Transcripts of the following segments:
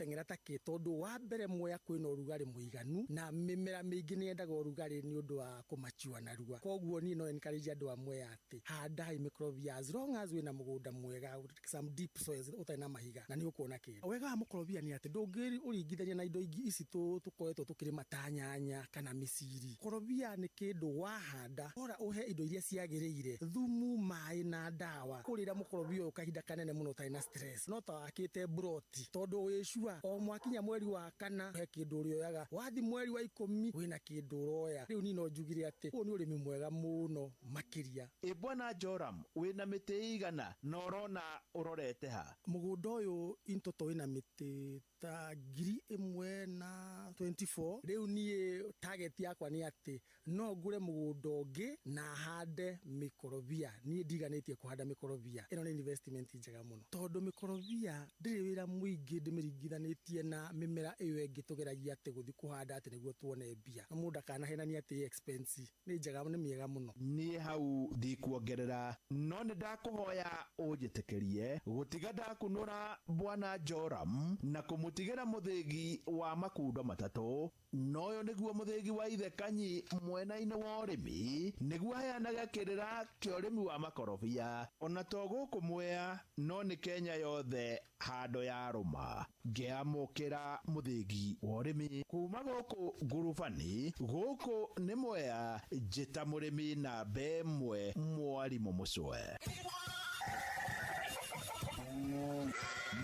Ũrateng'era ta kĩ? Tondũ wa mbere, Mwea kwĩna ũrugarĩ mũiganu na mĩmera mĩingĩ nĩ yendaga ũrugarĩ nĩ ũndũ wa kũmachua narua. Koguo niĩ no encourage andũ a Mwea atĩ handai mĩkorobia as long as wĩna mũgũnda mwega, some deep soils ũtarĩ na mahiga, na nĩ ũkuona kĩndũ. Wega wa mũkorobia nĩ atĩ ndũngĩ ũringithania na indo ingĩ ici tũkoretwo tũkĩrĩma ta nyanya kana mĩciri. Korobia nĩ kĩndũ wahanda bora ũhe indo iria ciagĩrĩire, thumu, maĩ na ndawa. Kũrĩra mũkorobia ũyũ kahinda kanene mũno ũtarĩ na stress, no ta wakĩte mburoti, tondũ wĩ sure o mwakinya mweri wa kana he kĩndũ ũrĩoyaga, wathi mweri wa 10 wĩna kĩndũ ũroya. Rĩu niĩ no njugire atĩ ũyũ nĩ ũrĩmi mwega mũno makĩria. Ĩ bwana Joram, wĩna mĩtĩ ĩigana na ũrona ũrorete ha? Mũgũnda ũyũ in total wĩna mĩtĩ ta 1024. Rĩu niĩ target yakwa nĩ atĩ no ngũre mũgũnda ũngĩ na hande mĩkorobia. Niĩ ndiganĩtie kũhanda mĩkorobia. Ĩno nĩ investment njega mũno, tondũ mĩkorobia ndĩrĩ wĩra mũingĩ ndĩmĩringithanĩtie na mĩmera ĩyo ĩngĩ tũgeragia atĩ gũthiĩ kũhanda atĩ nĩguo tuone mbia. Na mũndũ ndakanahenanie atĩ ĩ expensive. Nĩ njega, nĩ mĩega mũno. Niĩ hau ndikuongerera, no nĩ ndakũhoya ũnjĩtĩkĩrie gũtiga ndakunũra bwana Joram na kũmũtigĩra mũthĩgi wa makundo matatũ. Na ũyũ nĩguo mũthĩgi wa ithe Kanyi mwena-inĩ wa ũrĩmi, nĩguo aheanage kĩrĩra kĩa ũrĩmi wa makorobia, ona to gũkũ Mwea no nĩ Kenya yothe handũ yarũma. Ngĩamũkĩra mũthĩgi wa ũrĩmi kuma gũkũ ngurubani, gũkũ nĩ Mwea, njĩta mũrĩmi namba ĩmwe mwarimũ Mũcwe.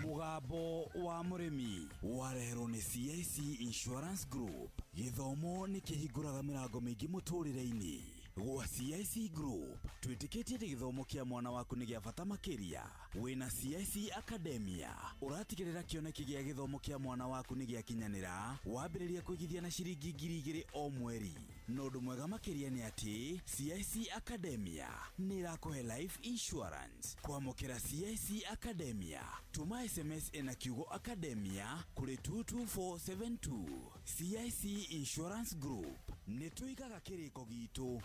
Mũgambo wa mũrĩmi wareherwo nĩ CIC Insurance Group. Gĩthomo nĩ kĩhingũraga mĩrango mĩingĩ mũtũrĩre-inĩ. Gwa CIC Group twĩtĩkĩtie atĩ gĩthomo kĩa mwana waku nĩ gĩa bata makĩria. Wĩna CIC Academia ũratigĩrĩra kĩoneki gĩa gĩthomo kĩa mwana waku nĩ gĩakinyanĩra, wambĩrĩria kũigithia na ciringi 2000 o mweri. Na ũndũ mwega makĩria nĩ atĩ CIC Academia nĩ ĩrakũhe life insurance. Kwamũkĩra CIC Academia, tũma SMS ĩna kiugo Academia kũrĩ 22472. CIC Insurance Group, nĩ tũigaga kĩrĩko gitũ.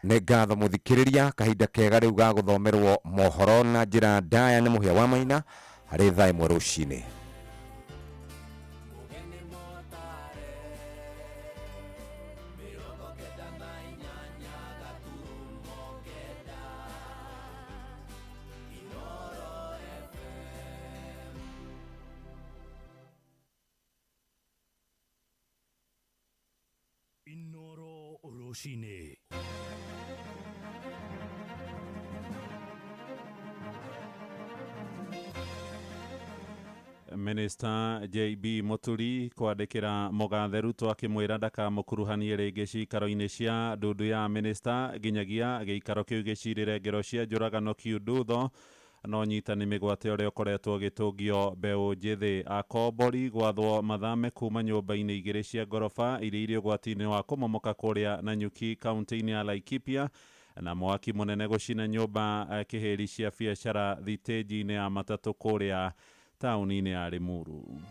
Nĩ ngatho mũthikĩrĩria, kahinda kega rĩu ga gũthomerwo mohoro na njĩra ndaya nĩ Mũhĩa wa Maina harĩ thaa 1 rũcinĩ. Inoro rũcinĩ. Minister JB Muturi kwandĩkĩra mũgathe Ruto akĩmwĩra ndakamũkuruhanie rĩngĩ cikaro-inĩ cia ndundu ya minister nginyagia gĩikaro kĩu gĩcirĩre ngero cia njũragano Kiundutho no nyitani mĩgwate ũrĩa ũkoretwo ũgĩtũngio mbeũ njĩthĩ. Akombori gwathwo mathame kuma nyũmba-inĩ igĩrĩ cia ngoroba iria irĩ ũgwati-inĩ wa kũmomoka kũrĩa Nanyuki kaunti-inĩ ya Laikipia, na mwaki mũnene gũcina nyũmba kĩhĩri cia biacara thitĩnji-inĩ ya matatũ kũrĩa taũni-inĩ ya Limuru.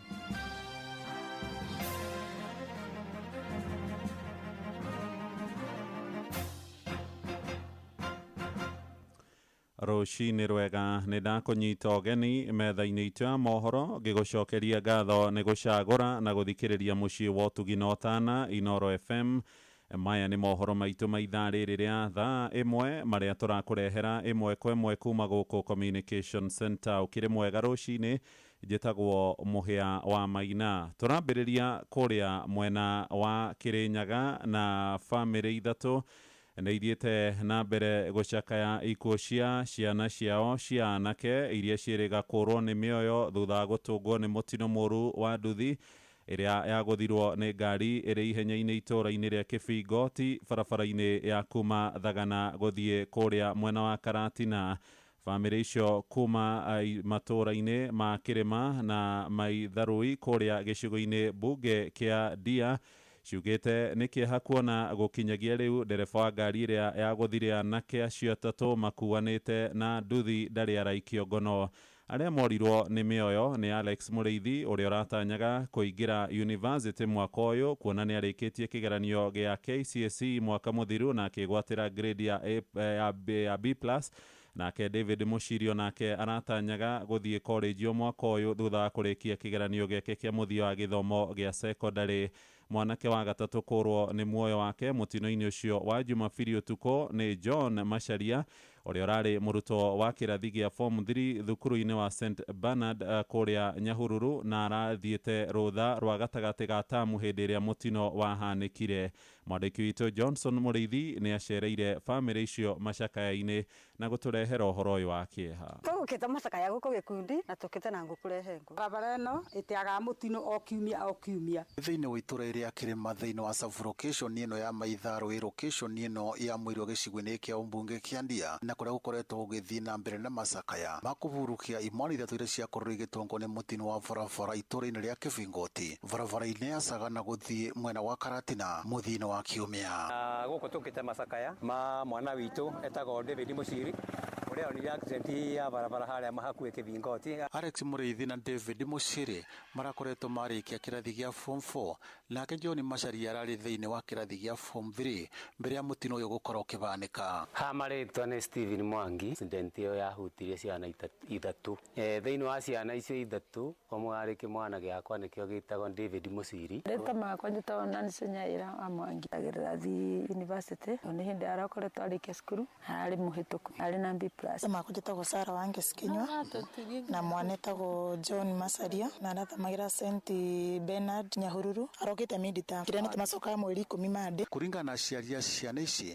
Rũcinĩ rwega, nĩ ndakũnyita ũgeni metha-inĩ itũ ya mohoro ngĩgũcokeria ngatho nĩ gũcagũra na gũthikĩrĩria mũciĩ wa ũtugi na ũtana Inoro FM. Maya nĩ mohoro maitũ ma ithaa rĩrĩ rĩa thaa 1 marĩa tũrakũrehera ĩmwe kwa ĩmwe kuma gũkũ Communication Center. Ũkĩrĩ mwega rũcinĩ, njĩtagwo Mũhĩa wa Maina. Tũrambĩrĩria kũrĩa mwena wa Kĩrĩnyaga na bamĩrĩ ithatũ nĩ ithiĩte na mbere gũcakaya ikuũ cia ciana ciao cia anake iria ciĩrĩga kũrwo nĩ mĩoyo thutha wa gũtũngwo nĩ mũtino mũru wa nduthi ĩrĩa yagũthirwo nĩ ngari ĩrĩ ihenya-inĩ itũũra-inĩ rĩa Kĩbingo ti barabara-inĩ ya kuma Thagana gũthiĩ kũrĩa mwena wa Karatina. Bamĩrĩ icio kuma matũũra-inĩ ma Kĩrĩma na Maitharũi kũrĩa gĩcigo-inĩ mbunge kĩa Ndia ciugĩte nĩ kĩeha kuona gũkinyagia rĩu ndereba wa ngari ĩrĩa yagũthire anake acio atatũ makuanĩte na nduthi ndarĩ araikio ngono. Arĩa morirwo nĩ mĩoyo nĩ Alex Mũrĩithi ũrĩa ũratanyaga kũingĩra university mwaka ũyũ kuona nĩ arĩkĩtie kĩgeranio gĩa KCSE mwaka mũthiru na akĩgwatĩra grade ya A, ya B, ya B plus. Nake David Muciri onake aratanyaga gũthiĩ college mwaka ũyũ thutha wa kũrĩkia kĩgeranio gĩake kĩa mũthia wa gĩthomo gĩa secondary. Mwanake wa gatatũ kũrwo nĩ muoyo wake mũtino-inĩ ũcio wa Jumapili ũtukũ nĩ John Macharia ũrĩa ũrarĩ mũrutwo wa kĩrathi gĩa form 3 thukuru-inĩ wa St Bernard kũrĩa Nyahururu na arathiĩte rũtha rwa gatagatĩ ga tamu hĩndĩ ĩrĩa mũtino wahanĩkire. Mwandĩki witũ Johnson Mũrĩithi nĩ acereire bamĩrĩ icio macakaya-inĩ na gũtũrehera ũhoro ũyũ wa kĩeha. Tũgũkĩte macakaya gũkũ gĩkundi na tũkĩte na ngũkũrehe ngũ. Barabara ĩno ĩteaga mũtino o kiumia o kiumia. Thĩinĩ wa itũra rĩa Kĩrĩma thĩinĩ wa sub-location ĩno ya Maitharũ location ĩno ya Mũirũ gĩcigo-inĩ kĩa ũmbunge kĩa Ndia na kũrĩa gũkoretwo gũgĩthiĩ na mbere na macakaya makũburukia imwana ithatũ iria ciakorirwo igĩtũngwo nĩ mũtino wa barabara itũra-inĩ rĩa Kĩbingoti barabara-inĩ ya Sagana gũthiĩ mwena wa Karatina mũthia-inĩ wa kiumia. Gũkũ tũkĩte macakaya ma mwana witũ etagwo David Muciri ũrĩa onire accident ya barabara harĩa hakuhĩ Kĩbingoti. Alex Mũrĩithi na David Muciri marakoretwo marĩkia kĩrathi gĩa form 4 nake John Macharia ararĩ thĩinĩ wa kĩrathi gĩa form 3 mbere ya mũtino ũyũ gũkorwo ũkĩbanĩka. Ha marĩtwa nĩ Steven Mwangi. Accident ĩyo yahutirie ciana ithatũ. Thĩinĩ wa ciana icio ithatũ ũmwe arĩ kĩmwana gĩakwa nĩkĩo gĩtagwo David Muciri. Rĩtwa makwa njĩtagwo Nancy Nyaira wa Mwangi. Agĩrathiĩ university nĩ hĩndĩ arakoretwo arĩkia cukuru ararĩ mũhĩtũku arĩ na B+. Makwa njĩtagwo Sarah Wangeci Kinyua na mwana etagwo John Macharia na arathamagĩra St Bernard Nyahururu arokĩte midterm kĩrĩa nĩ macokaga mweri 10 mande. Kũringana na aciari a ciana ici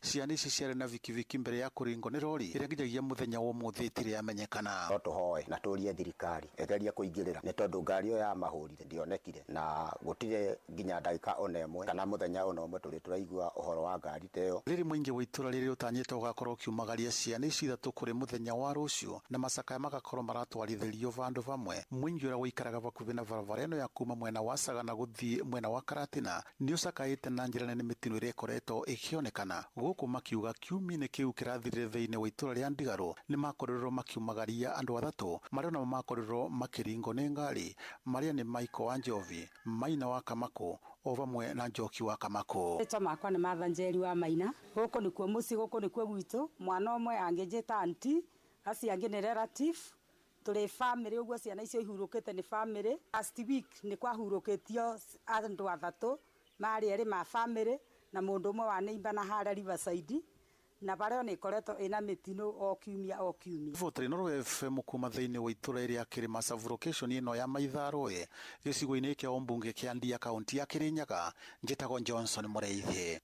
ciarĩ na vikiviki mbere ya kũringwo nĩ rori ĩrĩa nginyagia mũthenya wa ũmũthĩ ĩtirĩ yamenyekana. No tũhoe na tũrie thirikari ĩgerie kũingĩrĩra nĩ tondũ ngari ĩyo ya mahũrire ndĩonekire na gũtirĩ nginya ndagĩka ona ĩmwe kana mũthenya ona ũmwe tũrĩ tũraigua ũhoro wa ngari ta ĩyo. Rĩrĩ mũingĩ wa itũra rĩrĩ ũtanyĩtwo ũgakorwo ũkiumagaria ciana ici ithatũ kũrĩ mũthenya wa rũciũ na macakaya magakorwo maratwarithĩrio vandũ vamwe. Mũingĩ ũrĩa ũikaraga hakuhĩ na barabara ĩno ya kuma mwena wa Sagana gũthiĩ mwena wa Karatina nĩ ũcakaĩte na njĩra nene mĩtino ĩrĩa ĩkoretwo ĩkĩonekana gũkũ makiuga kiumia-inĩ kĩu kĩrathirire thĩinĩ wa itũra rĩa Ndigarũ nĩ makorirwo makiumagaria andũ athatũ marĩa onao makorirwo makĩringwo nĩ ngari marĩa nĩ Michael wa Njovi, Maina wa Kamakũ o vamwe na Njoki wa Kamakũ. Rĩtwa makwa nĩ Martha Njeri wa Maina. Gũkũ nĩkuo mũciĩ, gũkũ nĩkuo gwitũ. Mwana ũmwe angĩnjĩta auntie, acio angĩ nĩ relative. Tũrĩ family ũguo ciana icio ihurũkĩte nĩ family. Last week nĩ kwahurũkĩtio andũ athatũ marĩ erĩ ma family na mũndũ ũmwe wa neighbor na harĩa Riverside na barĩa nĩ ĩkoretwo ĩna mĩtino o kiumia o kiumia. Riboti Inooro FM kuma thĩinĩ wa itũra rĩa Kĩrĩma sub-location ĩno ya Maitharũ gĩcigo-inĩ kĩa ũmbunge kĩa Ndia kaunti ya Kĩrĩnyaga. Njĩtagwo Johnson Mũrĩithi.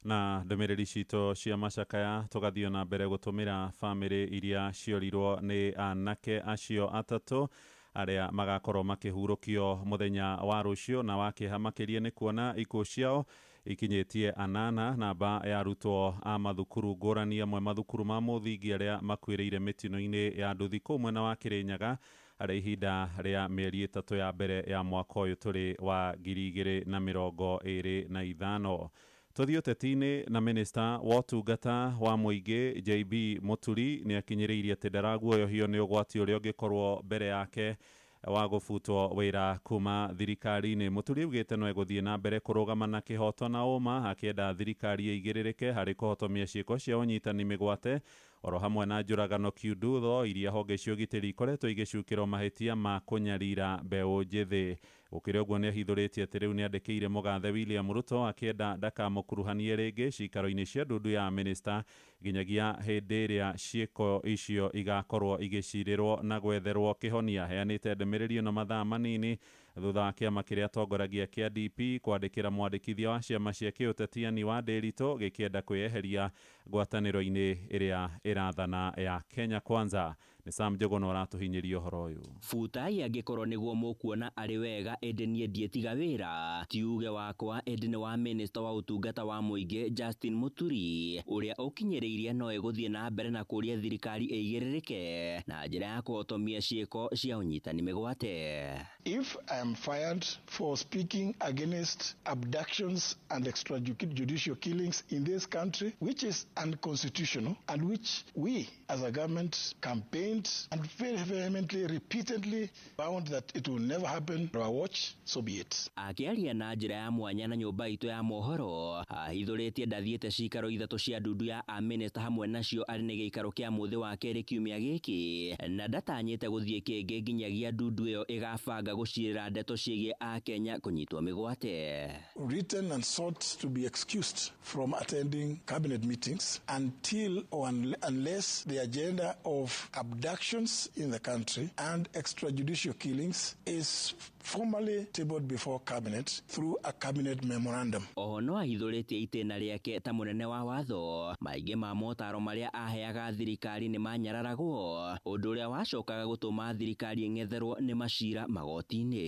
Na ndũmĩrĩri citũ cia macakaya tũgathiĩ na mbere gũtũmĩra bamĩrĩ iria ciorirwo nĩ anake acio atatũ arĩa magakorwo makĩhurũkio mũthenya wa rũciũ na wa kĩeha makĩria nĩ kuona ikuũ ciao ikinyĩtie anana namba ya arutwo a mathukuru ngũrani amwe mathukuru ma mũthingi arĩa makuĩrĩire mĩtino-inĩ ya nduthi kũu mwena wa Kĩrĩnyaga harĩ ihinda rĩa mĩeri 3 ya mbere ya mwaka ũyũ tũrĩ wa 2025. Tũthiĩ ũteti-inĩ na minista wa ũtungata wa mũingĩ JB Mũturi nĩ akinyĩrĩirie atĩ ndaraguoyohio nĩ ũgwati ũrĩa ũngĩkorwo mbere yake wa gũbutwo wĩra kuma thirikari-inĩ. Mũturi augĩte no egũthiĩ na mbere kũrũgama na kĩhoto na ũma akĩenda thirikari ĩigĩrĩrĩke harĩ kũhotomia ciĩko cia ũnyitani mĩgwate oro hamwe na njũragano kiundutho iria honge cia ũgitĩri ikoretwo igĩcukĩrwo mahĩtia ma kũnyarira mbeũ njĩthĩ. Gũkĩrĩ ũguo nĩ ahithũrĩtie atĩ rĩu nĩ andĩkĩire mũgathe William Ruto akĩenda ndakamũkuruhanie rĩngĩ cikaro-inĩ cia ndundu ya minista nginyagia hĩndĩ ĩrĩa ciĩko icio igakorwo igĩcirĩrwo na gwetherwo kĩhonia. Heanĩte ndũmĩrĩri ĩno mathaa manini thutha wa kĩama kĩrĩa atongoragia kĩa DP kwandĩkĩra mwandĩkithia wa ciama cia kĩũteti Anne Wandĩritũ gĩkĩenda kwĩyeheria ngwatanĩro-inĩ ĩrĩa ĩrathana ya Kenya Kwanza. Nĩ Sam Njũgũna ũratũhinyĩria ũhoro ũyũ. Butai angĩkorwo nĩguo mũkuona arĩ wega ĩndĩ niĩ ndiĩtiga wĩra ti uge wakwa ĩndĩ nĩ wa minista wa ũtungata wa mũingĩ Justin Muturi ũrĩa ũkinyĩrĩirie no ĩgũthiĩ na mbere na kũria thirikari ĩigĩrĩrĩke na njĩra ya kũhotomia ciĩko cia ũnyitani mĩgwate. If I am fired for speaking against abductions and extrajudicial killings in this country, which is unconstitutional and which we as a government campaigned and very vehemently, repeatedly found that it will never happen on our watch, so be it. Akĩaria na njĩra ya mwanya na nyũmba itũ ya mohoro, ahithũrĩtie ndathiĩte cikaro 3 cia ndundu ya amĩnĩsta hamwe nacio arĩ nĩ gĩikaro kĩa mũthĩ wa kerĩ kiumia gĩkĩ, na ndatanyĩte gũthiĩ kĩngĩ nginyagia ndundu ĩyo ĩgabanga gũcirĩra ndeto ciĩgiĩ Akenya kũnyitwo mĩgwate. Written and sought to be excused from attending cabinet meetings until or unless the agenda of abductions in the country and extrajudicial killings is formally tabled before cabinet through a cabinet memorandum. Oho no ahithũrĩtie itĩna rĩake ta mũnene wa watho, maingĩ ma motaro marĩa aheaga thirikari nĩ manyararagwo, ũndũ ũrĩa wacokaga gũtũma thirikari ĩng'etherwo nĩ macira magoti-inĩ.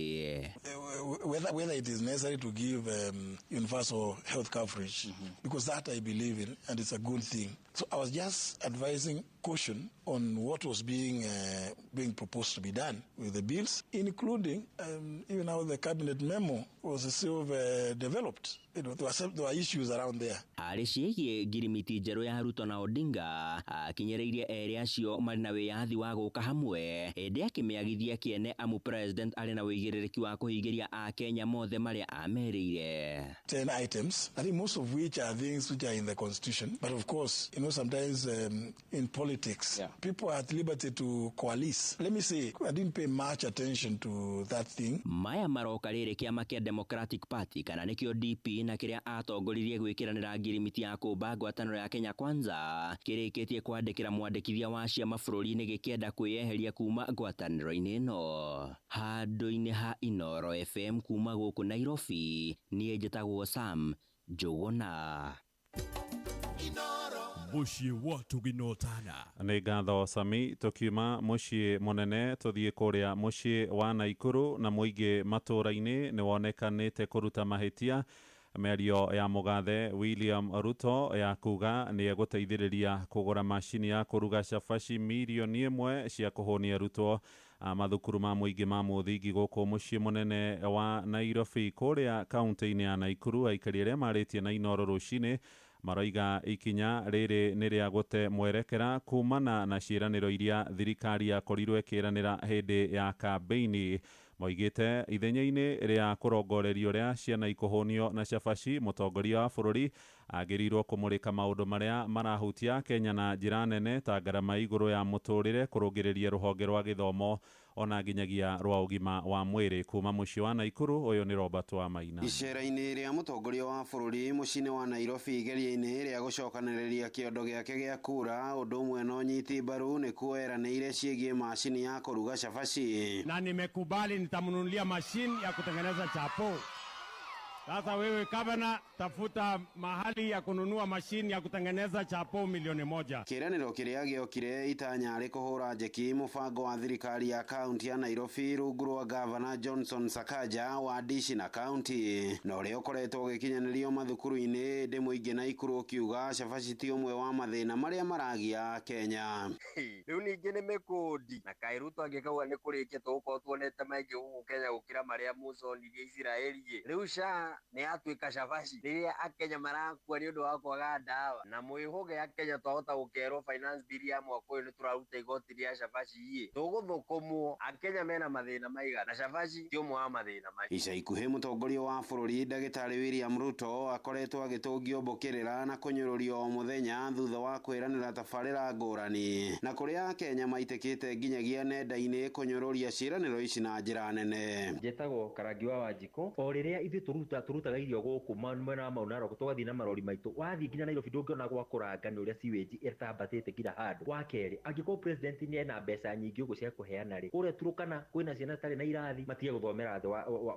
Whether it is necessary to give universal health coverage, because that I believe in and it's a good thing. So I was just advising caution on what was being proposed to be done with the bills, including even how the cabinet memo was still developed. You know, there were issues around there. Harĩ ciĩgiĩ ngirimiti njerũ ya Ruto na Odinga, akinyĩrĩirie erĩ acio marĩ na wĩyathi wa gũka hamwe, ĩndĩ akĩmĩagithia kĩene amu president arĩ na wĩigĩrĩrĩki wa kũhingĩria Akenya mothe marĩa ameriire. 10 items, I think most of which are things which are in the constitution. But of course, you know, sometimes in politics, people are at liberty to coalesce. Let me say, I didn't pay much attention to that thing. Maya maroka rĩrĩ kĩama kĩa Democratic Party kana nĩkĩo DP na kĩrĩa atongoririe gwĩkĩranĩra ngirimiti ya kũmba ngwatanĩro ya Kenya Kwanza kĩrĩkĩtie kwandĩkĩra mwandĩkithia wa ciama bũrũri-inĩ gĩkĩenda kwĩyeheria kuma ngwatanĩro-inĩ ĩno. Handũ-inĩ ha Inooro FM kuma gũkũ Nairobi, niĩ njĩtagwo Sam Njũgũna. Mũciĩ wa Tũginotana. Nĩ ngatho Sami. Tũkiuma mũciĩ mũnene tũthiĩ kũrĩa mũciĩ wa Naikuru na mũingĩ matũũra-inĩ nĩ wonekanĩte kũruta mahĩtia mĩario ya mũgathe William Ruto ya kuga nĩ egũteithĩrĩria kũgũra macini ya kũruga cabaci mirioni 1 cia kũhũnia arutwo mathukuru ma mũingĩ ma mũthingi gũkũ mũciĩ mũnene wa Nairobi. Kũrĩa kaunti-inĩ ya Naikuru aikari arĩa marĩtie na Inooro rũcinĩ maroiga ikinya rĩrĩ nĩ rĩa gũte mwerekera kumana na ciĩranĩro iria thirikari yakorirwo ĩkĩranĩra hĩndĩ ya kambeini. Moigĩte ithenya-inĩ rĩa kũrongorerio rĩa ciana ikũhũnio na cabaci, mũtongoria wa bũrũri agĩrĩirwo kũmũrĩka maũndũ marĩa marahutia Kenya na njĩra nene ta ngarama igũrũ ya mũtũrĩre, kũrũngĩrĩria rũhonge rwa gĩthomo ona nginyagia rwa ũgima wa mwĩrĩ. Kuma mũciĩ wa Naikuru, ũyũ nĩ Robert wa Maina. Icera-inĩ rĩa mũtongoria wa bũrũri mũciĩ-inĩ wa Nairobi igeria-inĩ rĩa gũcokanĩrĩria kĩondo gĩake gĩa kura, ũndũ ũmwe na ũnyiti mbaru nĩ kueranĩire ciĩgiĩ macini ya kũruga cabaci. Na nimekubali nitamnunulia mashini ya kutengeneza chapo. Sasa wewe gavana, tafuta mahali ya kununua mashini ya kutengeneza chapo milioni 1. Kĩranĩro kĩrĩa gĩokire itanya rĩ kũhũra njeki mũbango wa thirikari ya kaunti ya Nairobi rungu rwa gavana Johnson Sakaja wa Dishi na kaunti, na ũrĩa ũkoretwo ũgĩkinyanĩrio mathukuru-inĩ ndĩ mũingĩ Naikuru ũkiuga cabaci ti ũmwe wa mathĩna marĩa maragia Kenya. Rĩu ningĩ nĩ mĩkũndi na kaĩ Ruto angĩkauga nĩ kũrĩkia tũgũkorwo tuonete maingĩ gũkũ Kenya gũkĩra marĩa Musa onirie Isiraeli. Rĩu SHA nĩ yatuĩka cabaci rĩrĩa Akenya marakua nĩ ũndũ wa kwaga ndawa, na mwĩhũge Akenya twahota gũkerwo finance bill ya mwaka ũyũ nĩ tũraruta igoti rĩa cabaci ĩ tũgũthũkũmwo. Akenya mena mathĩna maigana na cabaci ti ũmwe wa mathĩna macio. Ica ikuhĩ mũtongoria wa bũrũri ndagĩtarĩ William Ruto akoretwo agĩtũngio mbũkĩrĩra na kũnyũrũrio o mũthenya thutha wa kwĩranĩra tabarĩra ngũrani, na kũrĩa Akenya maitĩkĩte nginyagia nenda-inĩ kũnyũrũria ciĩranĩro ici na njĩra nene. Njĩtagwo Karangi wa Wanjikũ. O rĩrĩa ithuĩ tũrutaga irio gũkũ mwena wa Mau Narok, tũgathiĩ na marori maitũ, wathiĩ nginya Nairobi ndũngĩona gwa kũranga nĩ ũrĩa sewage ĩtambatĩte nginya handũ. Wa kerĩ, angĩkorwo president nĩ ena mbeca nyingĩ ũguo cia kũheana rĩ, kũrĩa Turukana kwĩna ciana citarĩ na irathi matige gũthomera thĩ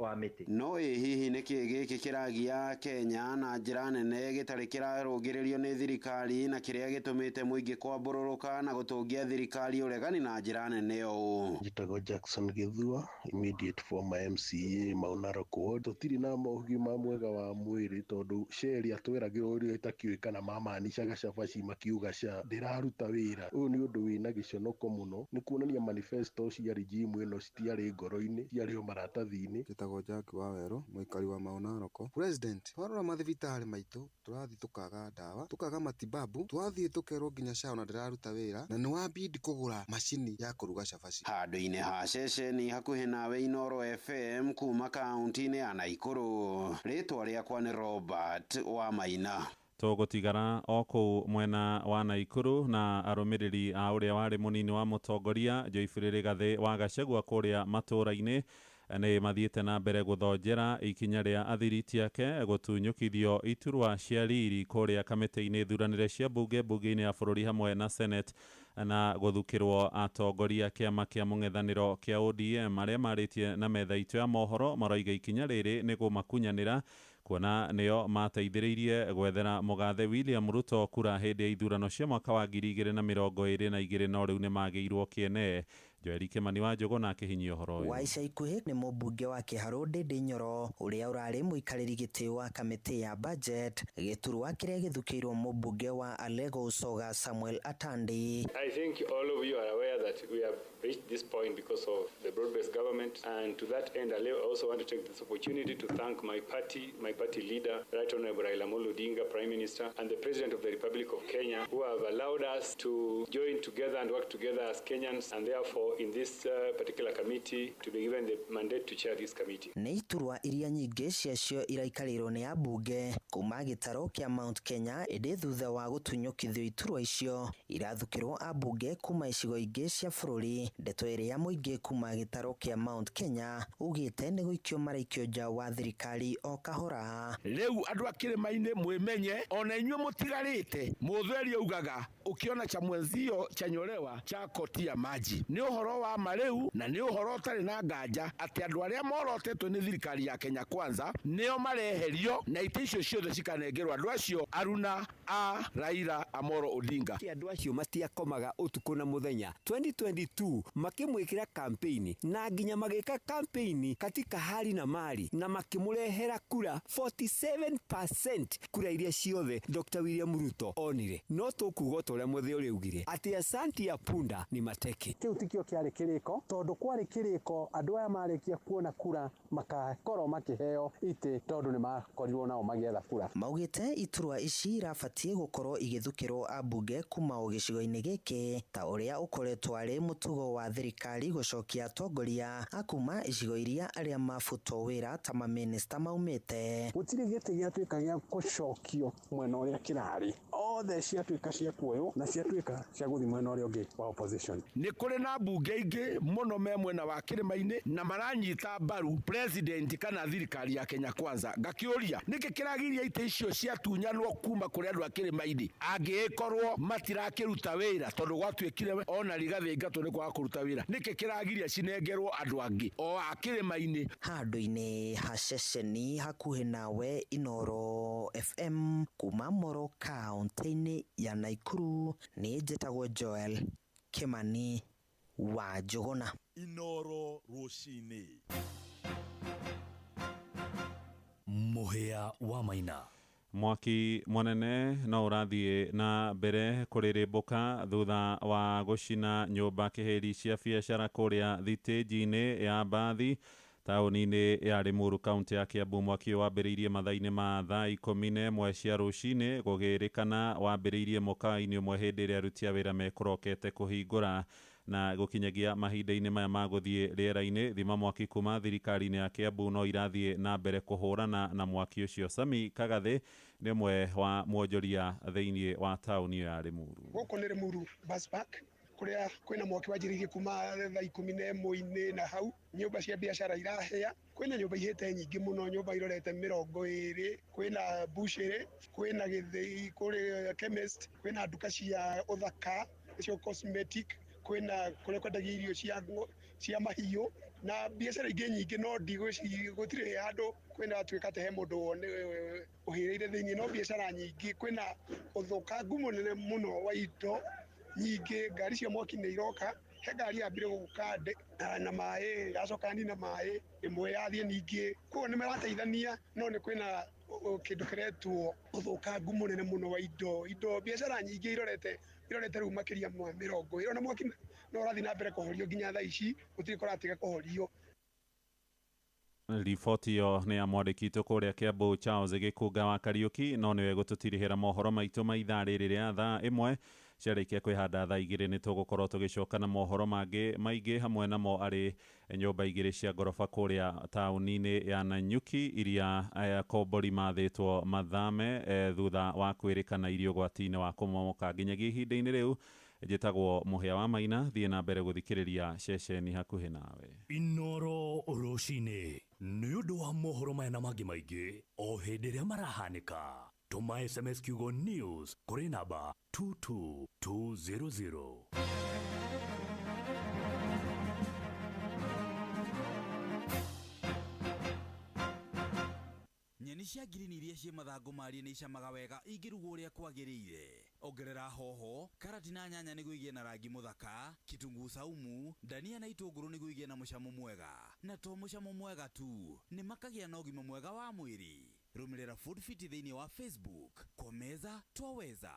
wa mĩtĩ. No ĩ hihi nĩkĩ gĩkĩ kĩragia Kenya na njĩra nene gĩtarĩ kĩrarũngĩrĩrio nĩ thirikari, na kĩrĩa gĩtũmĩte mũingĩ kwambũrũrũka na gũtũngia thirikari ũregani na njĩra nene ũũ? Njĩtagwo Jackson Gĩthua, immediate former MCA Mau Narok Ward. Tũtirĩ na mohgi ũgima mwega wa mwĩrĩ tondũ SHA ĩrĩa tweragĩrwo ĩrĩa ĩtakĩũĩ kana mamanicaga cabaci makiuga SHA ndĩraruta wĩra. Ũyũ nĩ ũndũ wĩna gĩconoko mũno, nĩ kuonania manifesto cia regime ĩno citiarĩ ngoro-inĩ, ciarĩ o maratathi-inĩ. Njĩtagwo Jack Wawerũ, mũikari wa Mau Naroko. President, twarora mathibitarĩ maitũ tũrathiĩ tũkaga ndawa, tũkaga matibabu, twathiĩ tũkerwo nginya SHA ona ndĩraruta wĩra, na nĩ wabidi kũgũra macini ya kũruga cabaci. Handũ-inĩ ha ceceni hakuhĩ nawe Inooro FM kuma kaunti-inĩ ya Naikuru, rĩtwa rĩakwa nĩ Robert Wamaina. Tũgũtigara o kũu mwena wa Naikuru na arũmĩrĩri a ũrĩa warĩ mũnini wa mũtongoria Joyfrey Rigathĩ wa Gachagua kũrĩa matũũra-inĩ nĩ mathiĩte na mbere gũthonjera ikinya rĩa athiriti ake gũtunyũkithio iturwa cia riri kũrĩa kamĩtĩ-inĩ thuranĩre cia bunge bunge-inĩ ya bũrũri hamwe na Senate na gũthukĩrwo atongoria kĩama kĩa mũng'ethanĩro kĩa ODM arĩa marĩtie na metha itũ ya mohoro maroiga ikinya rĩrĩ nĩ kũmakunyanĩra kuona nĩo mateithĩrĩirie gwethera mũgathe William Ruto kura hĩndĩ ya ithurano cia mwaka wa 2022 no rĩu nĩmagĩirwo kĩene. Joeli Kimani wa Njũgũ akĩhinyia ũhoro ũyũ. Wa ica ikuhĩ nĩ mũmbunge wa Kĩharũ Ndĩndĩ Nyoro ũrĩa ũrarĩ mũikarĩri gĩtĩ wa kamĩtĩ ya budget gĩturwa kĩrĩa gĩthukĩirwo mũmbunge wa Alego Usoga Samuel Atandi. I think all of you are aware that we have reached this point because of the broad-based government, and to that end I also want to take this opportunity to thank my party leader, Right Honorable Raila Amolo Odinga, Prime Minister, and the President of the Republic of Kenya, who have allowed us to join together and work together as Kenyans, and therefore in this particular committee to be given the mandate to chair this committee. Nĩ iturwa iria nyingĩ ciacio iraikarĩirwo nĩ ambunge kuma gĩtarũ kĩa Mount Kenya, ĩndĩ thutha wa gũtunyũkithio iturwa icio irathukĩrwo ambunge kuma icigo ingĩ cia bũrũri. Ndeto ĩrĩa mũingĩ kuma gĩtarũ kĩa Mount Kenya ugĩte nĩ gũikio maraikio nja wa thirikari o kahora. Rĩu andũ a kĩrĩma-inĩ mwĩmenye ona inyuĩ mũtigarĩte, mũthweri augaga ukiona cha mwenzio chanyolewa chako tia maji. Nĩ ũhoro wa ma rĩu na nĩ ũhoro ũtarĩ na nganja atĩ andũ arĩa morotetwo nĩ thirikari ya Kenya Kwanza nĩo mareherio na itĩ icio ciothe cikanengerwo andũ acio aruna a Raila Amolo Odinga. Andũ acio matiakomaga ũtukũ na mũthenya. 2022 makĩmwĩkĩra campaign na nginya magĩka campaign katika hali na mali na makĩmũrehera kura 47% kura iria ciothe Dr. William Ruto onire. No tũkuga ta ũrĩa mũthĩ ũrĩa ugire atĩ asanti ya punda ni mateke. Kĩu tikĩo kĩarĩ kĩrĩko, tondũ kwarĩ kĩrĩko andũ aya marĩkia kuona kura makakorwo makĩheo itĩ tondũ nĩmakorirwo nao magĩetha kura. Maugĩte iturwa ici irabatiĩ gũkorwo igĩthukĩrwo ambunge kuma o gĩcigo-inĩ gĩkĩ ta ũrĩa ũkoretwo arĩ mũtugo wa thirikari gũcokia atongoria a kuma icigo iria arĩa mabutwo wĩra ta mamĩnĩsta maumĩte. Gũtirĩ gĩtĩ gĩatuĩka gĩa gũcokio mwena ũrĩa kĩrarĩ, othe ciatuĩka cia kuoywo na ciatuĩka cia gũthiĩ mwena ũrĩa ũngĩ wa opposition. Nĩ kũrĩ na mbunge ingĩ mũno me mwena wa kĩrĩma-inĩ na maranyita mbaru president kana thirikari ya Kenya Kwanza. Ngakĩũria nĩkĩ kĩragiria itĩ icio ciatunyanwo kuma kũrĩ andũ a kĩrĩma-inĩ angĩkorwo matirakĩruta wĩra, tondũ gwatuĩkire ona Rigathĩ aingatwo nĩ kwaga kũruta wĩra. Nĩkĩ kĩragiria cinengerwo andũ angĩ o a kĩrĩma-inĩ? Handũ-inĩ ha ceceni hakuhĩ nawe Inooro FM kuma Moro kaunti-inĩ ya Naikuru, nĩ njĩtagwo Joel Kimani wa Njũgũna. Inooro rũcinĩ. Mũhĩa wa Maina. Mwaki mũnene no ũrathiĩ na mbere kũrĩrĩmbũka thutha wa gũcina nyũmba kĩhĩri cia biacara kũrĩa thitĩnji-inĩ ya Mbathi taũni-inĩ ya Limuru kaunti ya Kiambu. Mwaki wambĩrĩirie mathaa-inĩ ma thaa 11 cia rũcinĩ, gũgĩrĩkana wambĩrĩirie mũkawa-inĩ ũmwe hĩndĩ ĩrĩa aruti a wĩra mekũrokete kũhingũra na gũkinyagia mahinda-inĩ maya ma gũthiĩ rĩera-inĩ. Thima mwaki kuma thirikari-inĩ ya Kiambu no irathiĩ na mbere kũhũrana na mwaki ũcio. Sami Kagathĩ nĩ ũmwe wa mwonjoria thĩinĩ wa taũni ya Limuru. Gũkũ nĩ Limuru Bus Park kũrĩa kwĩna mwaki wanjĩrĩirie kuma thaa 11 na hau nyũmba cia biacara irahĩa. Kwĩna nyũmba ihĩte nyingĩ mũno, nyũmba irorete 20, kwĩna bucĩrĩ, kwĩna gĩthĩi, kũrĩ chemist, kwĩna nduka cia ũthaka cio cosmetic, kwĩna kũrĩa kwendagio irio cia mahiũ na biacara ingĩ nyingĩ, no gũtirĩ handũ kwĩna atuĩka atĩ he mũndũ ũhĩrĩire thĩinĩ, no biacara nyingĩ. Kwĩna ũthũkangu mũnene mũno wa indo nyingĩ, ngari cia mwaki nĩ iroka He ngari yambire gũka na maĩ, yacoka nina maĩ, ĩmwe yathiĩ ningĩ. Koguo nĩ marateithania, no nĩ kwĩna kĩndũ kĩretwo ũthũkangu mũnene mũno wa indo. Indo biacara nyingĩ irorete rĩu makĩria ma 20, na mwaki no ũrathiĩ na mbere kũhorio nginya thaa ici, gũtirĩ kũratiga kũhorio. Riboti ĩyo nĩ ya mwandĩki witũ kũrĩa Kiambu Charles Gĩkunga wa Kariũki, no nĩwe gũtũtirihĩra mohoro maitũ ma ithaa rĩrĩ rĩa thaa 1. Ciarĩkia kwĩhanda thaa 2 nĩ tũgũkorwo tũgĩcoka na mohoro mangĩ maingĩ, hamwe namo arĩ nyũmba 2 cia ngoroba kũrĩa taũni-inĩ ya Nanyuki iria akombori mathĩtwo mathame thutha wa kwĩrĩkana irio ũgwati-inĩ wa kũmomoka. Nginyagia ihinda-inĩ rĩu njĩtagwo Mũhĩa wa Maina, thiĩ na mbere gũthikĩrĩria ceceni hakuhĩ nawe. Inoro rũcinĩ nĩ ũndũ wa mohoro maya na mangĩ maingĩ o hĩndĩ ĩrĩa marahanĩka. Tũma SMS kiugo news kũrĩ namba 22200. Nyeni cia ngirini iria ciĩ mathangũ marie nĩ icamaga wega ingĩrugwo ũrĩa kwagĩrĩire. Ongerera hoho, karati na nyanya nĩguo igĩe na rangi mũthaka, kitunguu saumu, ndania na itũngũrũ nĩguo igĩe na mũcamo mwega. Na to mũcamo mwega tu, nĩ makagĩa na ũgima mwega wa mwĩrĩ. Rũmĩrĩra Food Fit thĩinĩ wa Facebook. Kwa meza twaweza.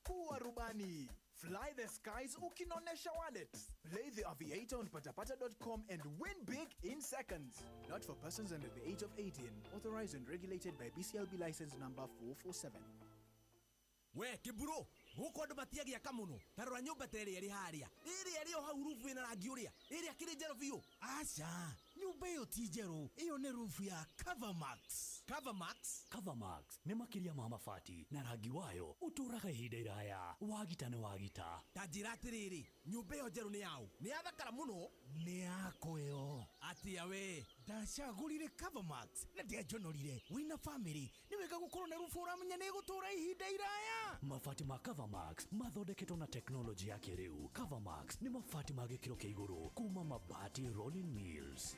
Kuwa rubani. Fly the skies ukinonesha wallet. Play the Aviator on patapata.com and win big in seconds. Not for persons under the age of 18. Authorized and regulated by BCLB license number 447. We kiburo, guku andu matiagia muno. Tarora nyumba ta ĩrĩa ĩrĩ harĩa. Ĩrĩa ĩrĩ o hau rufu ĩna rangi ũrĩa. Ĩrĩa kĩrĩ njerũ biũ. Aca, nyumba ĩyo ti njerũ. Ĩyo nĩ rufu ya Covermax. Covermax? Covermax nĩ makĩria ma mabati na rangi wayo ũtũũraga ihinda iraya. Wagita nĩ wagita. Ta njĩra atĩrĩrĩ, nyũmba ĩyo njerũ nĩ yaũ? Nĩ yathakara mũno? Nĩ yakwa ĩyo. Atĩa we? Ndacagũrire Covermax na ndianjonorire. Wĩna famĩlĩ nĩ wega gũkorwo na rufu ũramenya nĩ ĩgũtũũra ihinda iraya. Mabati ma Covermax mathondeketwo na teknolojĩ ya kĩrĩu. Covermax nĩ mabati ma gĩkĩro kĩa igũrũ kuma Mabati Rolling Mills.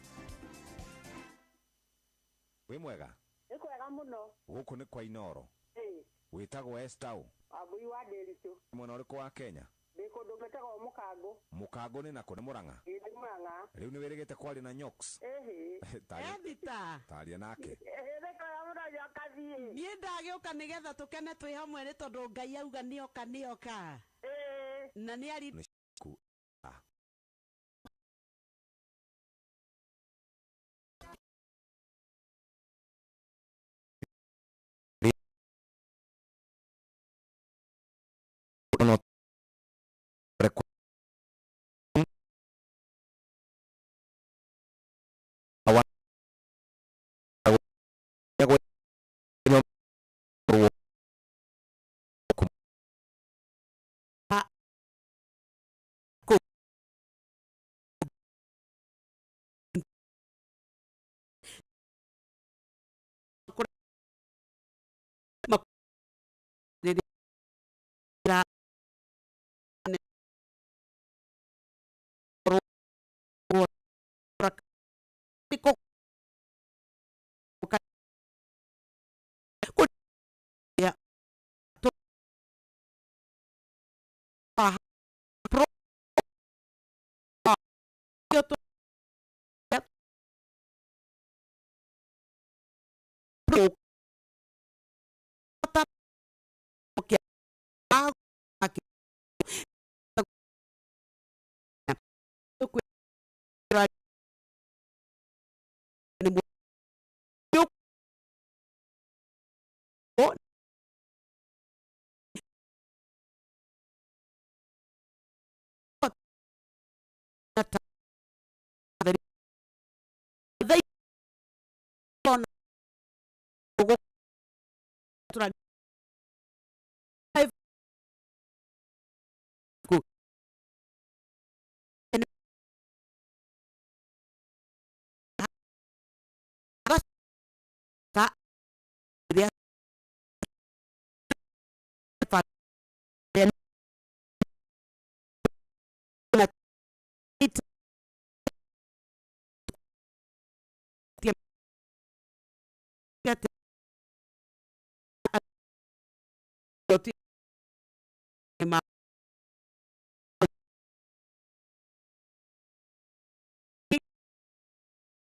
Wĩ mwega? Nĩ kwega mũno. Gũkũ nĩ kwa Inoro. Ĩĩ. Wĩtagwo Esther ũ? Wambui wa Ndĩritũ. Mwena ũrĩkũ wa Kenya? Ndĩ kũndũ gwĩtagwo Mũkangũ. Mũkangũ nĩ nakũ? Nĩ Mũrang'a? Ĩĩ nĩ Mũrang'a. Rĩu nĩ wĩrĩgĩte kwaria na Nyox? Ĩhĩ. Ethita. Taria nake. Ĩhĩ nĩ kwega mũno Nyokabi. Niĩ ndagĩũka nĩgetha tũkene twĩ hamwe nĩ tondũ Ngai auga nĩoka nĩoka. Ĩĩ. Na nĩ ari Ku.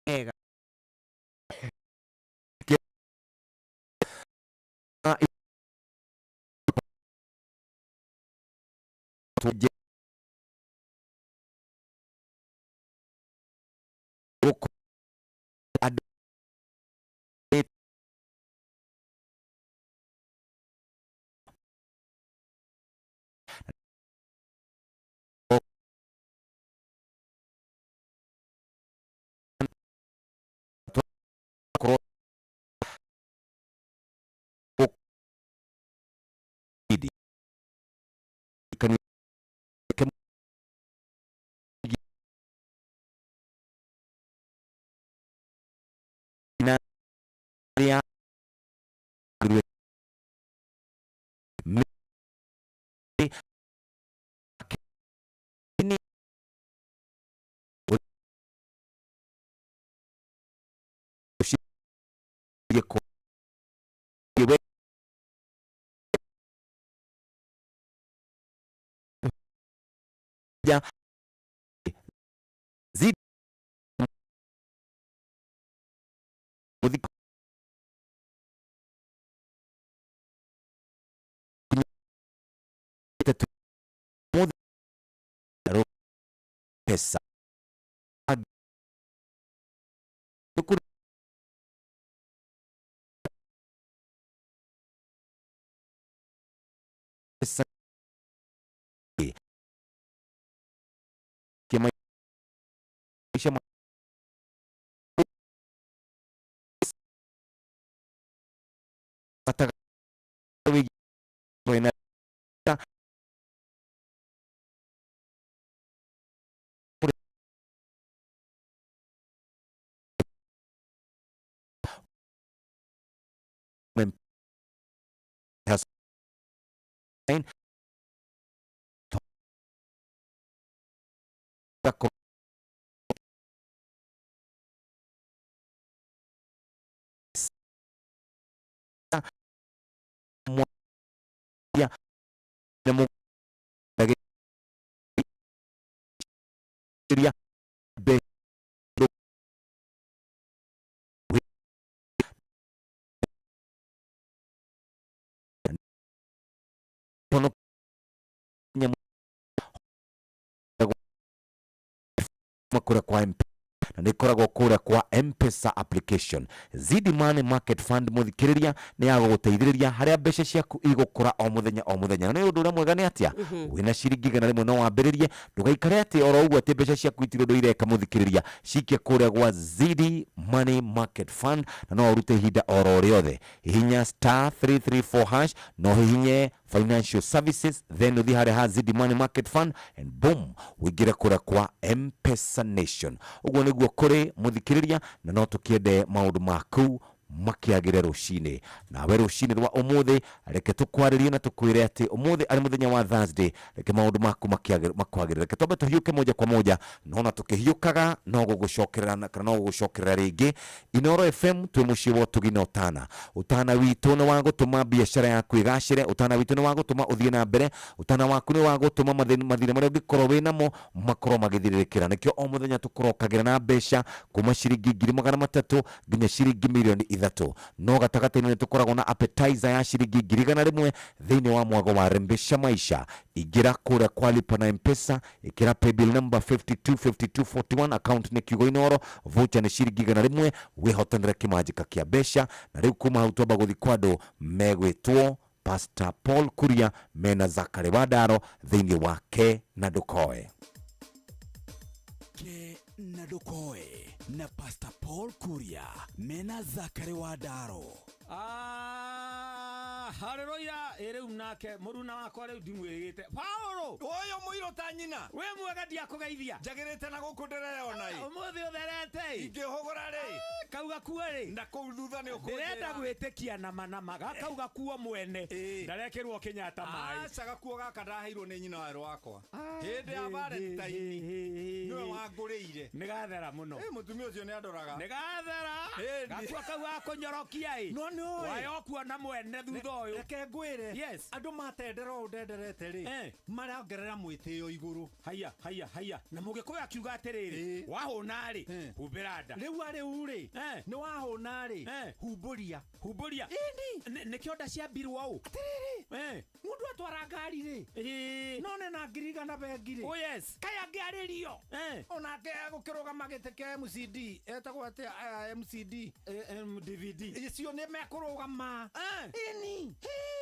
Wega. Pesa Kura kwa MP na nä koragwo kå kwa M-Pesa application. Zidi Money Market Fund muthikiriria nä ya gå haria mbeca ciaku igũkũra o muthenya o muthenya. Na nä ũndũ ũrĩa mwega nĩ atĩa, wĩna ciringi 100 no wambĩrĩrie, ndũgaikare atĩ oro ũguo atĩ mbeca ciaku itirĩ ũndũ ireka. Mũthikĩrĩria, cikie kũrĩa gwa Zidi Money Market Fund na no ũrute ihinda oro rĩothe. Hihinya star 334 hash no hihinye financial services, then uthi harĩa ha Zidi Money Market Fund and boom, ũingĩre kũrĩa kwa M-Pesa Nation. Ũguo nĩguo kũrĩ mũthikĩrĩria, na no tũkĩende maũndũ maku makiagire rũcinĩ. Nawe rũcinĩ rwa ũmũthĩ, reke tũkwarĩrie na tũkwĩre atĩ ũmũthĩ arĩ mũthenya wa Thursday, reke maũndũ maku makwagĩrĩre. Reke twambe tũhiũke moja kwa moja, nona tũkĩhiũkaga no gũgũcokerera kana no gũgũcokerera rĩngĩ. Inoro FM twĩ mũciĩ wa ũtugi na ũtana. Ũtana witũ nĩ wa gũtũma biacara yaku ĩgacĩre, ũtana witũ nĩ wa gũtũma ũthiĩ na mbere, ũtana waku nĩ wa gũtũma mathĩna marĩa ũngĩkorwo wĩ namo makorwo magĩthirĩrĩkĩra. Nĩkĩo o mũthenya tũkũrokagĩra na mbeca kuma ciringi 300,000 nginya ciringi 3,000,000. No gatagatĩ-inĩ nĩ tũkoragwo na appetizer ya ciringi 100,000 thĩinĩ wa mwago wa Rembesha Maisha. Ingĩra kũrĩa kwa lipa na M-Pesa, ĩkĩra paybill number 525241, account nĩ kiugo Inoro, voucher nĩ ciringi 100, wĩhotanĩre kĩmanjĩka kĩa mbeca. Na rĩu kuma hau twamba gũthiĩ kwa andũ megwĩtwo Pastor Paul Kuria mena Zakari Wadaro thĩinĩ wa Ke na Ndũkoe. Ke na Ndũkoe na Pastor Paul Kuria mena Zakari Wadaro. Haleluya. Rĩu nake mũruna wakwa rĩu ndimwĩrĩgĩte Paulo ũyũ mũirũ ta nyina wĩ mwega, ndiakũgeithia njagĩrĩte na gũkũ ndĩreyona ĩ ũmũthĩ ũtherete ingĩhũgũra rĩ Kau gakuo rĩ na kũu thutha nĩ ndĩrenda gwĩtĩkia nama nama gakau gakuo mwene ndarekĩrwo Kenyatta maĩ. Aca, gakuo gaka ndaheirwo nĩ nyina werũ wakwa hĩndĩ ya Valentine, nĩwe wangũrĩire. Nĩ gathera mũno. Ĩ, mũtumia ũcio nĩ andoraga. Nĩ gathera. Gakuo kau gakũnyorokia ĩ. No nĩ ũĩ. Wayo kuona mwene thutha ũyũ. Reke ngwĩre. Yes. Andũ matendera ũũ ndenderete rĩ, marongerera mwĩtĩo igũrũ. Haya haya haya, na mũgĩkũyũ akiuga atĩrĩrĩ, wahũna rĩ, humbĩra nda. Rĩu arĩu rĩ, nĩ wahũna rĩ, humbũria. Humbũria. Ĩni. Nĩkĩo nda ciambirwo ũũ. Atĩrĩrĩ, mũndũ atwara ngari rĩ, no nĩ 100,000 bengi rĩ. Oh yes. Kaĩ angĩarĩrio onake gũkĩrũgama gĩtĩ kĩa MCD, etagwo atĩa aya MCD? MDVD. Icio nĩ mekũrũgama. Ĩni.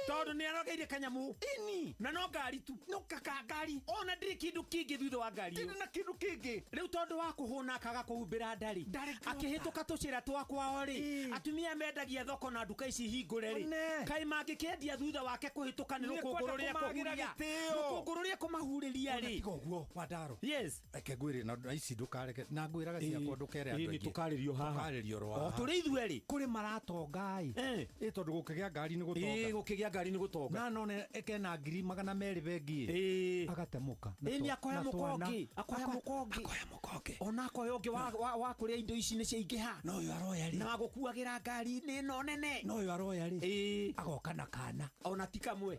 Tondũ nĩ arogeire kanyamu. Ĩni. Na no ngari tu. No kaka ngari. Ona ndirĩ kĩndũ kĩngĩ thutha wa ngari ĩyo. Ndirĩ na kĩndũ kĩngĩ. Rĩu tondũ wa kũhũna akaga kũhumbĩra ndarĩ, akĩhĩtũka tũcĩra twa kwao rĩ, atumia mendagia thoko na nduka ici hingũre rĩ, kaĩ mangĩkĩendia thutha wake kũhĩtũka nĩ rũkũngũ rũrĩa kũhuria, rũkũngũ rũrĩa kũmahurĩria rĩ. Tiga ũguo, Wandaro. Yes. Reke ngwĩre na ici ndũkareke na ngwĩraga ciakwa ndũkere andũ aingĩ. Tũkarĩrio haha. Tũkarĩrio ro O haha. tũrĩ ithuerĩ. Kũrĩ maratonga ĩ. Ĩ, tondũ gũkĩgĩa ngari nĩ gũtonga. Ĩ, gũkĩgĩa ngari nĩ gũtonga. Na none ekena 200,000 bengi ĩ. Agatemũka. Ĩ, nĩ akoya mũkongi. Akoya mũkongi. Akoya mũkongi. Ona akoya ũngĩ wa kũrĩa indo ici nĩ ciaingĩha. No ũyũ aroya rĩ. Na wa gũkuagĩra ngari-inĩ ĩno nene. No ũyũ aroya rĩ. Ĩ. Agoka na kana. Ona ti kamwe.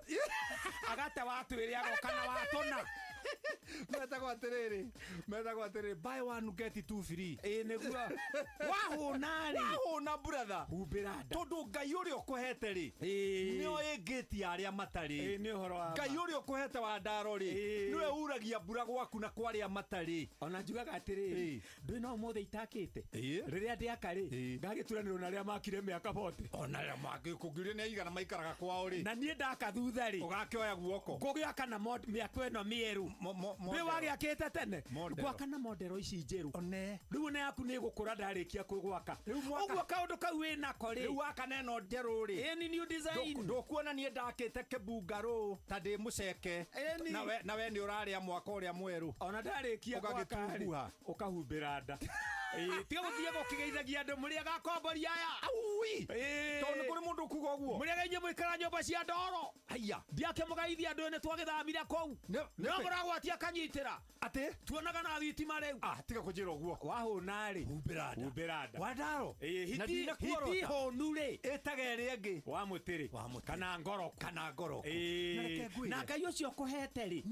Agate watwĩrĩ agoka na watũna. Metagwo atĩrĩrĩ, metagwo atĩrĩrĩ, buy one get two free. Ĩ, nĩguo. Wahũna rĩ. Wahũna brother. Humbĩra nda. Tondũ Ngai ũrĩa ũkũhete rĩ, nĩo ĩngĩti arĩa matarĩ. Ĩ, nĩ ũhoro wa ma. Ngai ũrĩa ũkũhete wa ndaro rĩ, nĩwe uragia mbura gwaku na kwa arĩa matarĩ. Ona njugaga atĩrĩrĩ, ndũĩ no ũmũthĩ itakĩte. Rĩrĩa ndĩaka rĩ, ngagĩturanĩrwo na arĩa makire mĩaka 40. Ona arĩa mangĩkũngiuria nĩ aigana maikaraga kwao rĩ. Na niĩ ndaka thutha rĩ, ũgakĩoya guoko. Ngũgĩaka na mĩako ĩno mĩerũ. Ndũĩ wagĩakĩte tene. Modero. Ngwaka na modero ici njerũ. One. Rĩu ona yaku nĩ ĩgũkũra ndarĩkia kũgwaka. Ũguo kaũndũ kau wĩnako rĩ. Rĩu waka na ĩno njerũ rĩ. Ĩni new design. Ndũkuona niĩ ndakĩte kĩbungarũ ta ndĩ mũceke. Ĩni. Na we nĩ ũrarĩa mwaka ũrĩa mwerũ. Ona ndarĩkia gwaka rĩ, Ũgagĩtunguha. ũkahumbĩra nda. Ĩ, tiga gũthiĩ gũkĩgeithagia andũ mũrĩ agakomboria aya. Aui. Tondũ nĩ kũrĩ mũndũ ũkuga ũguo. Mũrĩaga inyuĩ mũikara nyũmba cia ndoro. Haiya. Ndiakĩmũgeithia andũ nĩ twagĩthamire kũu. No mũragwatia kanyitĩra. Atĩ? Tuonaga na thitima rĩu. Ah, tiga kũnjĩra ũguo. Wahũna rĩ. Humbĩra nda. Humbĩra nda. Wandaro. Ĩ, Na hiti ndinakuorota. hiti hũnu rĩ. Ĩtaga ĩrĩa ĩngĩ. Wa mũtĩrĩ. Wa mũtĩrĩ. Kana ngoroko. Kana ngoroko. Ĩ. Na reke ngwĩre. Na Ngai ũcio ũkũhete rĩ.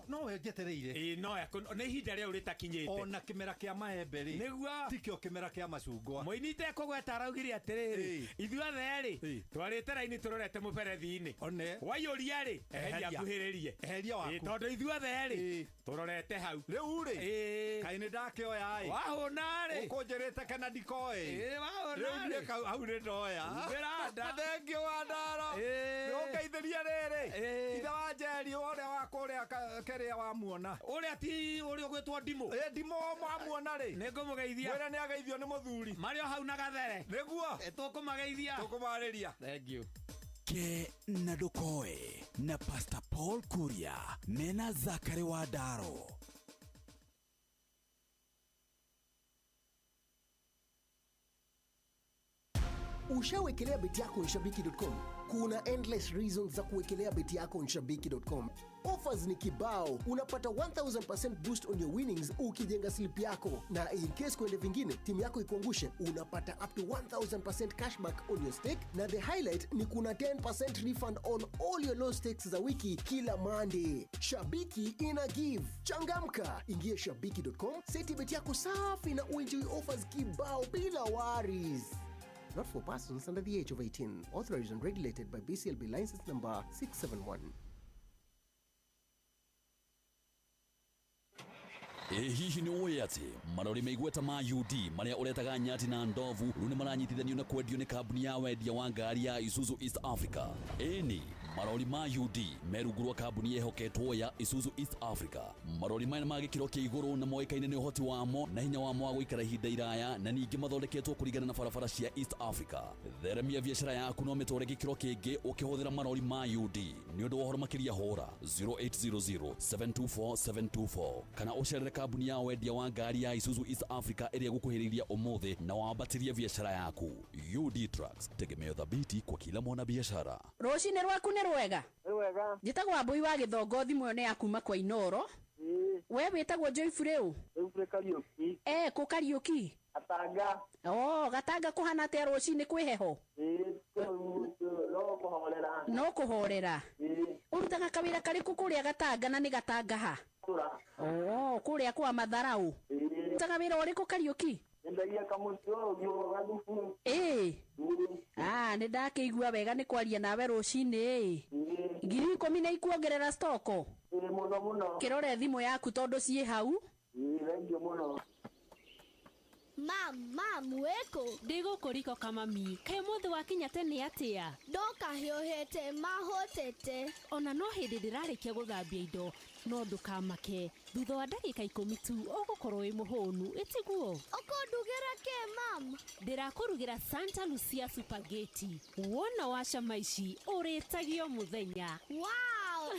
No we njetereire. Ĩ, no nĩ ihinda rĩu rĩtakinyĩte. Ona kĩmera kĩa maembe rĩ. Nĩguo. Tikĩo kĩmera kĩa macungwa. Mũini itekũgweta araugire atĩrĩrĩ, ithuothe rĩ, twarĩte raini tũrorete mũberethi-inĩ. One. Waiyũria rĩ, eheria nguhĩrĩrie. Eheria waku. Ĩ, tondũ ithuothe rĩ, tũrorete hau. Rĩu rĩ, Ĩ. kaĩ nĩ ndakĩoya ĩ. Wahũna rĩ. Ũkũnjĩrĩte kana ndikoĩ. Ĩ, wahũna Rĩu rĩ. niĩ hau nĩ ndoya. Humbĩra nda. Thengiũ wa ndaro. Ĩ. Nĩũngeithĩrie rĩrĩ. Ĩ. Ithe wa Njeri ũrĩa wa kũrĩa kĩrĩa wamuona. Ũrĩa ti ũrĩa ũgwĩtwo Ndimũ. Ĩ, Ndimũ wamuona rĩ. Nĩngũmũgeithia. Mwĩre nĩageithio nĩ mũthuri. Marĩ o hau na gathere. Nĩguo. Tũkũmageithia. Tũkũmarĩria. Thank you. Ke na ndũkoe na Pastor Paul Kuria mena Zakari wa Ndaro. Ushawekelea beti yako nshabiki.com? Kuna endless reasons za kuwekelea beti yako nshabiki.com. Offers ni kibao, unapata 1000% boost on your winnings ukijenga slip yako, na in case kuende vingine timu yako ikuangushe, unapata up to 1000% cashback on your stake, na the highlight ni kuna 10% refund on all your low stakes za wiki kila Monday. Shabiki ina give. Changamka, ingia shabiki.com, seti beti yako safi na uenjoy offers kibao bila worries. Not for persons under the age of 18. Authorized and regulated by BCLB license number 671. Ĩ hihi nĩ ũĩ atĩ marori meigweta ma UD marĩa ũretaga nyati na ndovu rĩu nĩ maranyitithanio na kwendio nĩ kambuni ya wendia wa ngari ya Isuzu East Africa. Ĩni Marori ma UD me rungu rwa kambuni yehoketwo ya Isuzu East Africa. Marori maya nĩ ma gĩkĩro kĩa igũrũ na moĩkaine nĩ ũhoti wamo na hinya wamo wa gũikara ihinda iraya, na ningĩ mathondeketwo kũringana na barabara cia East Africa. Theremia biacara yaku no mĩtware gĩkĩro kĩngĩ ũkĩhũthĩra marori ma UD. Nĩ ũndũ wa ũhoro makĩria hũra 0800 724 724 kana ũcerere kambuni ya wendia wa ngari ya Isuzu East Africa ĩrĩa ĩgũkuhĩrĩiria ũmũthĩ na wambatĩrie biacara yaku. UD Trucks, tegemeo thabiti kwa kila mwanabiashara. Rũcinĩ rwaku nĩ rwega? Rwega. Njĩtagwo Wambũi wa Gĩthongo, thimũ ĩyo nĩ ya kuma kwa Inoro. We wĩtagwo Joyfrey ũ? Joyfrey Kariũki. Eh, kũ Kariũki? Gatanga. Oh, Gatanga kũhana atĩa rũcinĩ kwĩ heho? No kũhorera. No kũhorera. Ũrutaga kawĩra karĩkũ kũrĩa Gatanga na nĩ Gatanga ha? Oh, kũrĩa kwa Matharaũ. Ũrutaga wĩra ũrĩkũ Kariũki? Nyendagia kamũtĩ ũguo gathubu. Ĩĩ. Ah, nĩ ndakĩigua wega nĩ kwaria nawe rũcinĩ. 10,000 nĩ ikuongerera stoko? Ĩĩ mũno mũno. Kĩrore thimũ yaku tondũ ciĩ hau. Ĩĩ thengiũ mũno. Mam, mam, wĩkũ? Ndĩ gũkũ riko kamami. Kaĩ ũmũthĩ wakinya tene atĩa? Ndoka hiũhĩte mahũtĩte. Ona no hĩndĩ ndĩrarĩkia gũthambia indo, no ndũkamake. Thutha wa ndagĩka 10 tu ũgũkorwo wĩ mũhũnu, ĩtiguo? Ũkũndugĩra kĩ mam? Ndĩrakũrugĩra Santa Lucia Spaghetti. Wona wacama ici ũrĩtagio mũthenya. Wow!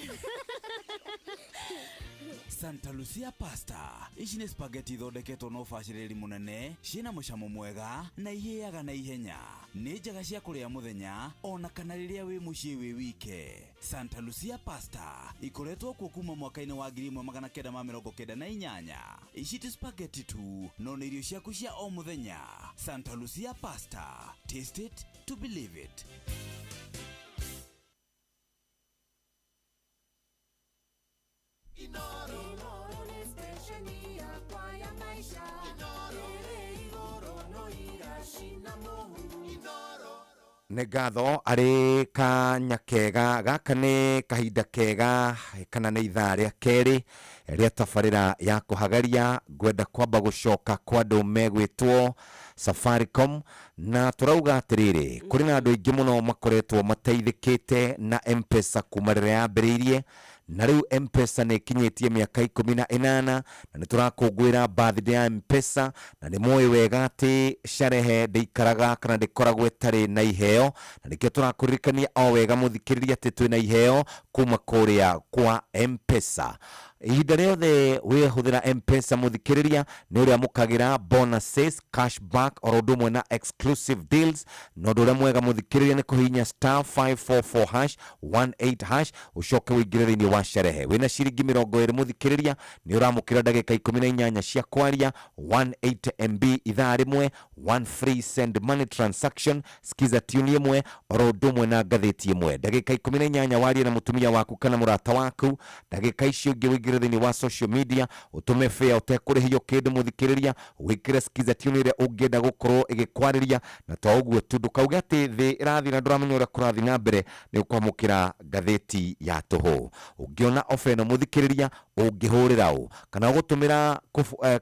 Santa Lucia pasta ici nĩ spaghetti ithondeketwo na ũbacĩrĩri mũnene, ciĩna mũcamo mwega na ihĩaga na ihenya. Nĩ njega cia kũrĩa mũthenya ona kana rĩrĩa wĩ mũciĩ wĩ wike. Santa Lucia pasta ikoretwo kuo kuma mwaka-inĩ wa 1998. Ici ti spaghetti tu, no nĩ irio ciaku cia o mũthenya. Santa Lucia pasta, taste it to believe it. Inoro nĩ stesheni yakwa ya maisha. Inoro ĩrĩ igũrũ no iracina mũhu. Inoro. Nĩ ngatho arĩ kanya kega gaka nĩ kahinda kega kana nĩ ithaa rĩa kerĩ rĩa tabarĩra ya kũhagaria. Ngwenda kwamba gũcoka kwa andũ megwĩtwo Safaricom, na tũrauga atĩrĩrĩ, kũrĩ na andũ aingĩ mũno makoretwo mateithĩkĩte na M-Pesa kuma rĩrĩa yambĩrĩirie, na rĩu M-Pesa nĩ ĩkinyĩtie mĩaka 18, na nĩ tũrakũngũĩra birthday ya M-Pesa, na nĩ moĩ wega atĩ sharehe ndĩikaraga kana ndĩkoragwo ĩtarĩ na iheo, na nĩkĩo tũrakũririkania o wega mũthikĩrĩria atĩ twĩna iheo kuma kũrĩa kwa M-Pesa. Ihinda rĩothe wĩhũthĩra M-Pesa mũthikĩrĩria nĩ ũrĩamũkagĩra bonuses, cashback oro ũndũ ũmwe na exclusive deals. Na ũndũ ũrĩa mwega mũthikĩrĩria nĩ kũhihinya star 544 hash 18 hash ũcoke ũingĩre thĩinĩ wa sherehe. Wĩna ciringi 20 mũthikĩrĩria nĩ ũramũkĩra ndagĩka 18 cia kwaria, 18 MB ithaa rĩmwe, 1 free send money transaction, skiza tune ĩmwe oro ũndũ ũmwe na ngathĩti ĩmwe. Ndagĩka 18 warie na mũtumia waku kana mũrata waku. Ndagĩka icio ingĩ ũingĩre thĩinĩ wa social media ũtũme fare ũtekũrĩhio kĩndũ mũthikĩrĩria, wĩkĩre skiza tune ĩrĩa ũngĩenda gũkorwo ĩgĩkwarĩria. Na to ũguo tu, ndũkauge atĩ thĩ ĩrathiĩ na ndũramenya ũrĩa kũrathiĩ na mbere, nĩ ũkwamũkĩra ngathĩti ya tũhũ. Ũngĩona ofa ĩno mũthikĩrĩria, ũngĩhũrĩra ũ kana ũgũtũmĩra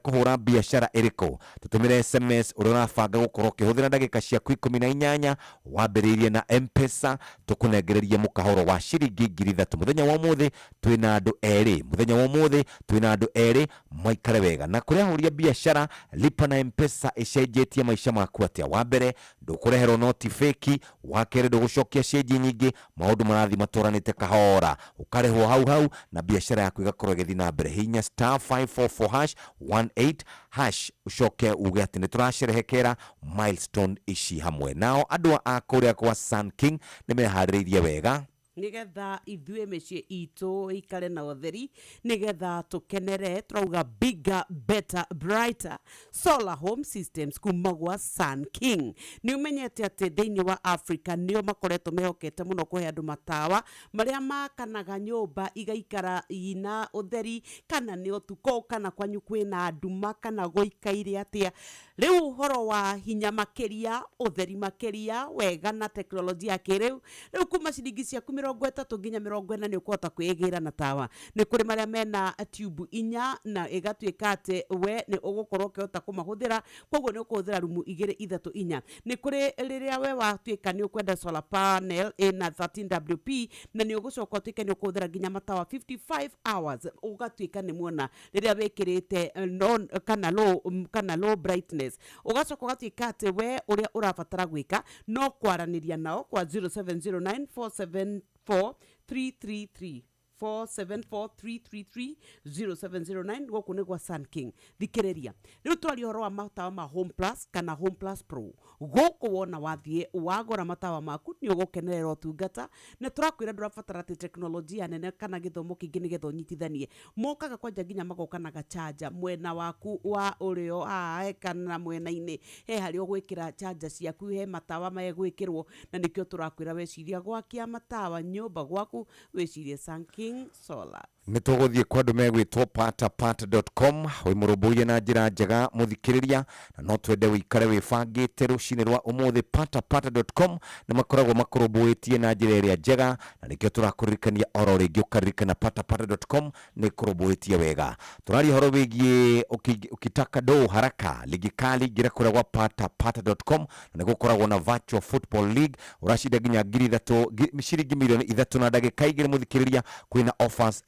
kũhũra biacara ĩrĩkũ, tũtũmĩre SMS ũrĩa ũrabanga gũkorwo ũkĩhũthĩra ndagĩka ciaku 18 wambĩrĩirie na M-Pesa, tũkũnengererie mũkahoro wa ciringi 3,000. Mũthenya wa ũmũthĩ twĩna andũ erĩ, mũthenya wa ũmũthĩ twĩna andũ erĩ maikare wega. Na kũrĩa ahũri a biacara, lipa na M-Pesa ĩcenjetie maica maku atĩa? Wa mbere, ndũkũreherwo noti feki. Wa kerĩ, ndũgũcokia cĩnji nyingĩ, maũndũ marathiĩ matwaranĩte kahora, ũkarĩhwo hau hau na biacara yaku ĩgakorwo ĩgĩthiĩ na mbere. Hihinya star 544 hash 18 hash ũcoke uge atĩ nĩ tũracerehekera milestone ici hamwe. Nao andũ a kũrĩa kwa Sun King nĩ meharĩrĩirie wega nigetha ithuĩ mĩciĩ itũ ĩikare na ũtheri, nigetha tũkenere, tũrauga bigger, better, brighter solar home systems kuma gwa Sun King. Nĩ ũmenyete atĩ thĩinĩ wa Africa nĩo makoretwo mehokete mũno kũhe andũ matawa marĩa makanaga nyũmba igaikara ina ũtheri, kana nĩ ũtukũ kana kwanyu kwĩna nduma kana gũikaire atĩa. Rĩu ũhoro wa hinya makĩria, ũtheri makĩria, wega na teknolojia ya kĩrĩu, rĩu kuma ciringi ciaku 30 nginya 40 nĩ ũkũhota kwĩgĩra na tawa. Nĩ kũrĩ marĩa mena tube 4 na ĩgatuĩka atĩ we nĩ ũgũkorwo ũkĩhota kũmahũthĩra, koguo nĩ ũkũhũthĩra rumu 2 3 4. Nĩ kũrĩ rĩrĩa we watuĩka nĩ ũkwenda solar panel ĩna 13 WP na nĩ ũgũcoka ũtuĩke nĩ ũkũhũthĩra nginya matawa 55 hours, ũgatuĩka nĩ muona rĩrĩa wĩkĩrĩte non, kana low, kana low brightness, ũgacoka ũgatuĩka atĩ we ũrĩa ũrabatara gwĩka no kwaranĩria nao kwa 0709 474 333 474333 0709. Gũkũ nĩ gwa Sun King. Thikĩrĩria, rĩu twaria ũhoro wa matawa ma Home Plus kana Home Plus Pro. Gũkũ wona wathiĩ wagũra matawa maku nĩ ũgũkenerera ũtungata, na tũrakwĩra ndũrabatara atĩ teknolojia nene kana gĩthomo kĩingĩ nĩgetha ũnyitithanie. Mokaga kwanja nginya magoka na gachanja mwena waku wa ũrĩo haha kana mwena-inĩ, he harĩa ũgwĩkĩra chanja ciaku, he matawa megwĩkĩrwo, na nĩkĩo tũrakwĩra weciria gwakia matawa nyũmba gwaku wĩcirie Sun King Solar. Nĩ tũgũthiĩ kwa andũ megwĩtwo patapata.com. Wĩ mũrũmbũiye na njĩra njega mũthikĩrĩria, na no twende wĩikare wĩbangĩte rũcinĩ rwa ũmũthĩ. Patapata.com nĩ makoragwo makũrũmbũĩtie na njĩra ĩrĩa njega, na nĩkĩo tũrakũririkania oro rĩngĩ ũkaririkana patapata.com nĩ kũrũmbũĩtie wega. Tũraria ũhoro wĩgiĩ ukitaka do haraka ligi kali, ingĩra kũrĩa gwa patapata.com, na nĩ gũkoragwo na virtual football league ũracinda nginya 3000 ciringi 3 million na ndagĩka 2. Mũthikĩrĩria, kwĩna offers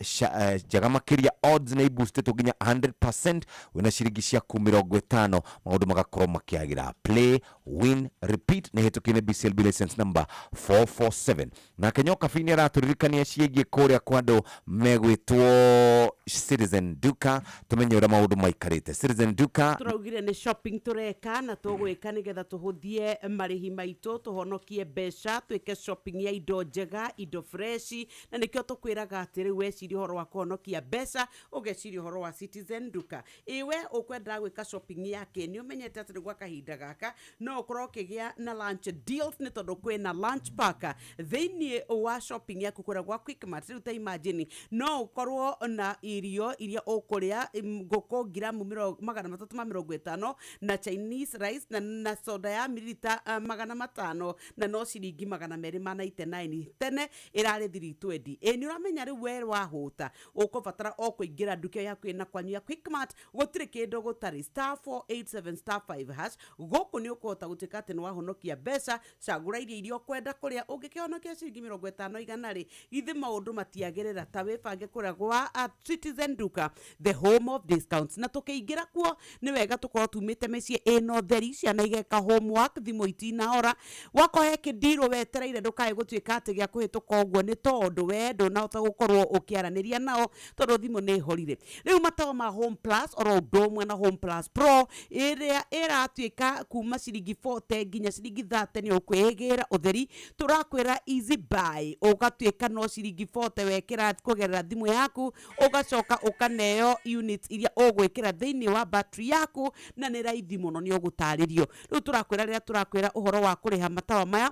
njega makĩria, odds nĩ iboostĩtwo nginya 100%. Wĩna ciringi ciaku 50, maũndũ magakorwo makĩagĩra. Play, win, repeat. Nĩ hĩtũkie nĩ BCLB license number 447. Nake Nyoka Bini aratũririkania ciĩgiĩ kũrĩa kwa andũ megwĩtwo Citizen Duka, tũmenye ũrĩa maũndũ maikarĩte Citizen Duka. Tũraugire nĩ shopping tũreka na tũgwĩka nĩgetha tũhũthie marĩhi maitũ, tũhonokie mbeca, twĩke shopping ya indo njega, indo fresh, na nĩkĩo tũkwĩraga atĩ rĩu weciria ũhoro wa kũhonokia mbeca ũgeciria ũhoro wa Citizen Duka. Iwe ũkwenda gwĩka shopping yake, nĩ ũmenyete atĩ gwa kahinda gaka no ũkorwo ũkĩgĩa na lunch deals, nĩ tondũ kwĩna lunch pack thĩinĩ wa shopping yaku kũrĩa gwa Quickmart. Rĩu ta imagine, no ũkorwo na irio iria ũkũrĩa, ngũkũ ngiramu 350 na Chinese rice na soda ya mililita 500, na no ciringi 299. Tene ĩrarĩ 320. Ĩ nĩ ũramenya rĩu we wahũta ũkũbatara o kũingĩra nduka yaku ĩna kwanyu ya Quickmart, gũtirĩ kĩndũ gũtarĩ, star 487 star 5 hash. Gũkũ nĩ ũkũhota gũtuĩka atĩ nĩ wahonokia mbeca. Cagũra irio iria ũkwenda kũrĩa, ũngĩkĩhonokia ciringi 50 100 rĩ, githĩ maũndũ matiagĩrĩra? Ta wĩbange kũrĩa gwa Citizen Duka, the home of discounts. Na tũkĩingĩra kuo nĩ wega tũkorwo tumĩte mĩciĩ ĩna ũtheri, ciana igeka homework, thimũ itinahora, wakohe kĩndirũ wetereire ndũkae gũtuĩka atĩ gĩa kũhĩtũka ũguo, nĩ tondũ we ndũnahota gũkorwo ũkĩaranĩria nao tondũ thimũ nĩ ĩhorire. Rĩu matawa ma Home Plus oro ũndũ ũmwe na Home Plus Pro ĩrĩa ĩratuĩka kuma ciringi 40 nginya ciringi 30 nĩ ũkwĩgĩra ũtheri. Tũrakwĩra easy buy, ũgatuĩka no ciringi 40 wekĩra kũgerera thimũ yaku, ũgacoka ũkaneo units iria ũgwĩkĩra thĩinĩ wa battery yaku, na nĩ raithi mũno, nĩ ũgũtarĩrio. Rĩu tũrakwĩra, rĩrĩa tũrakwĩra ũhoro wa kũrĩha matawa maya,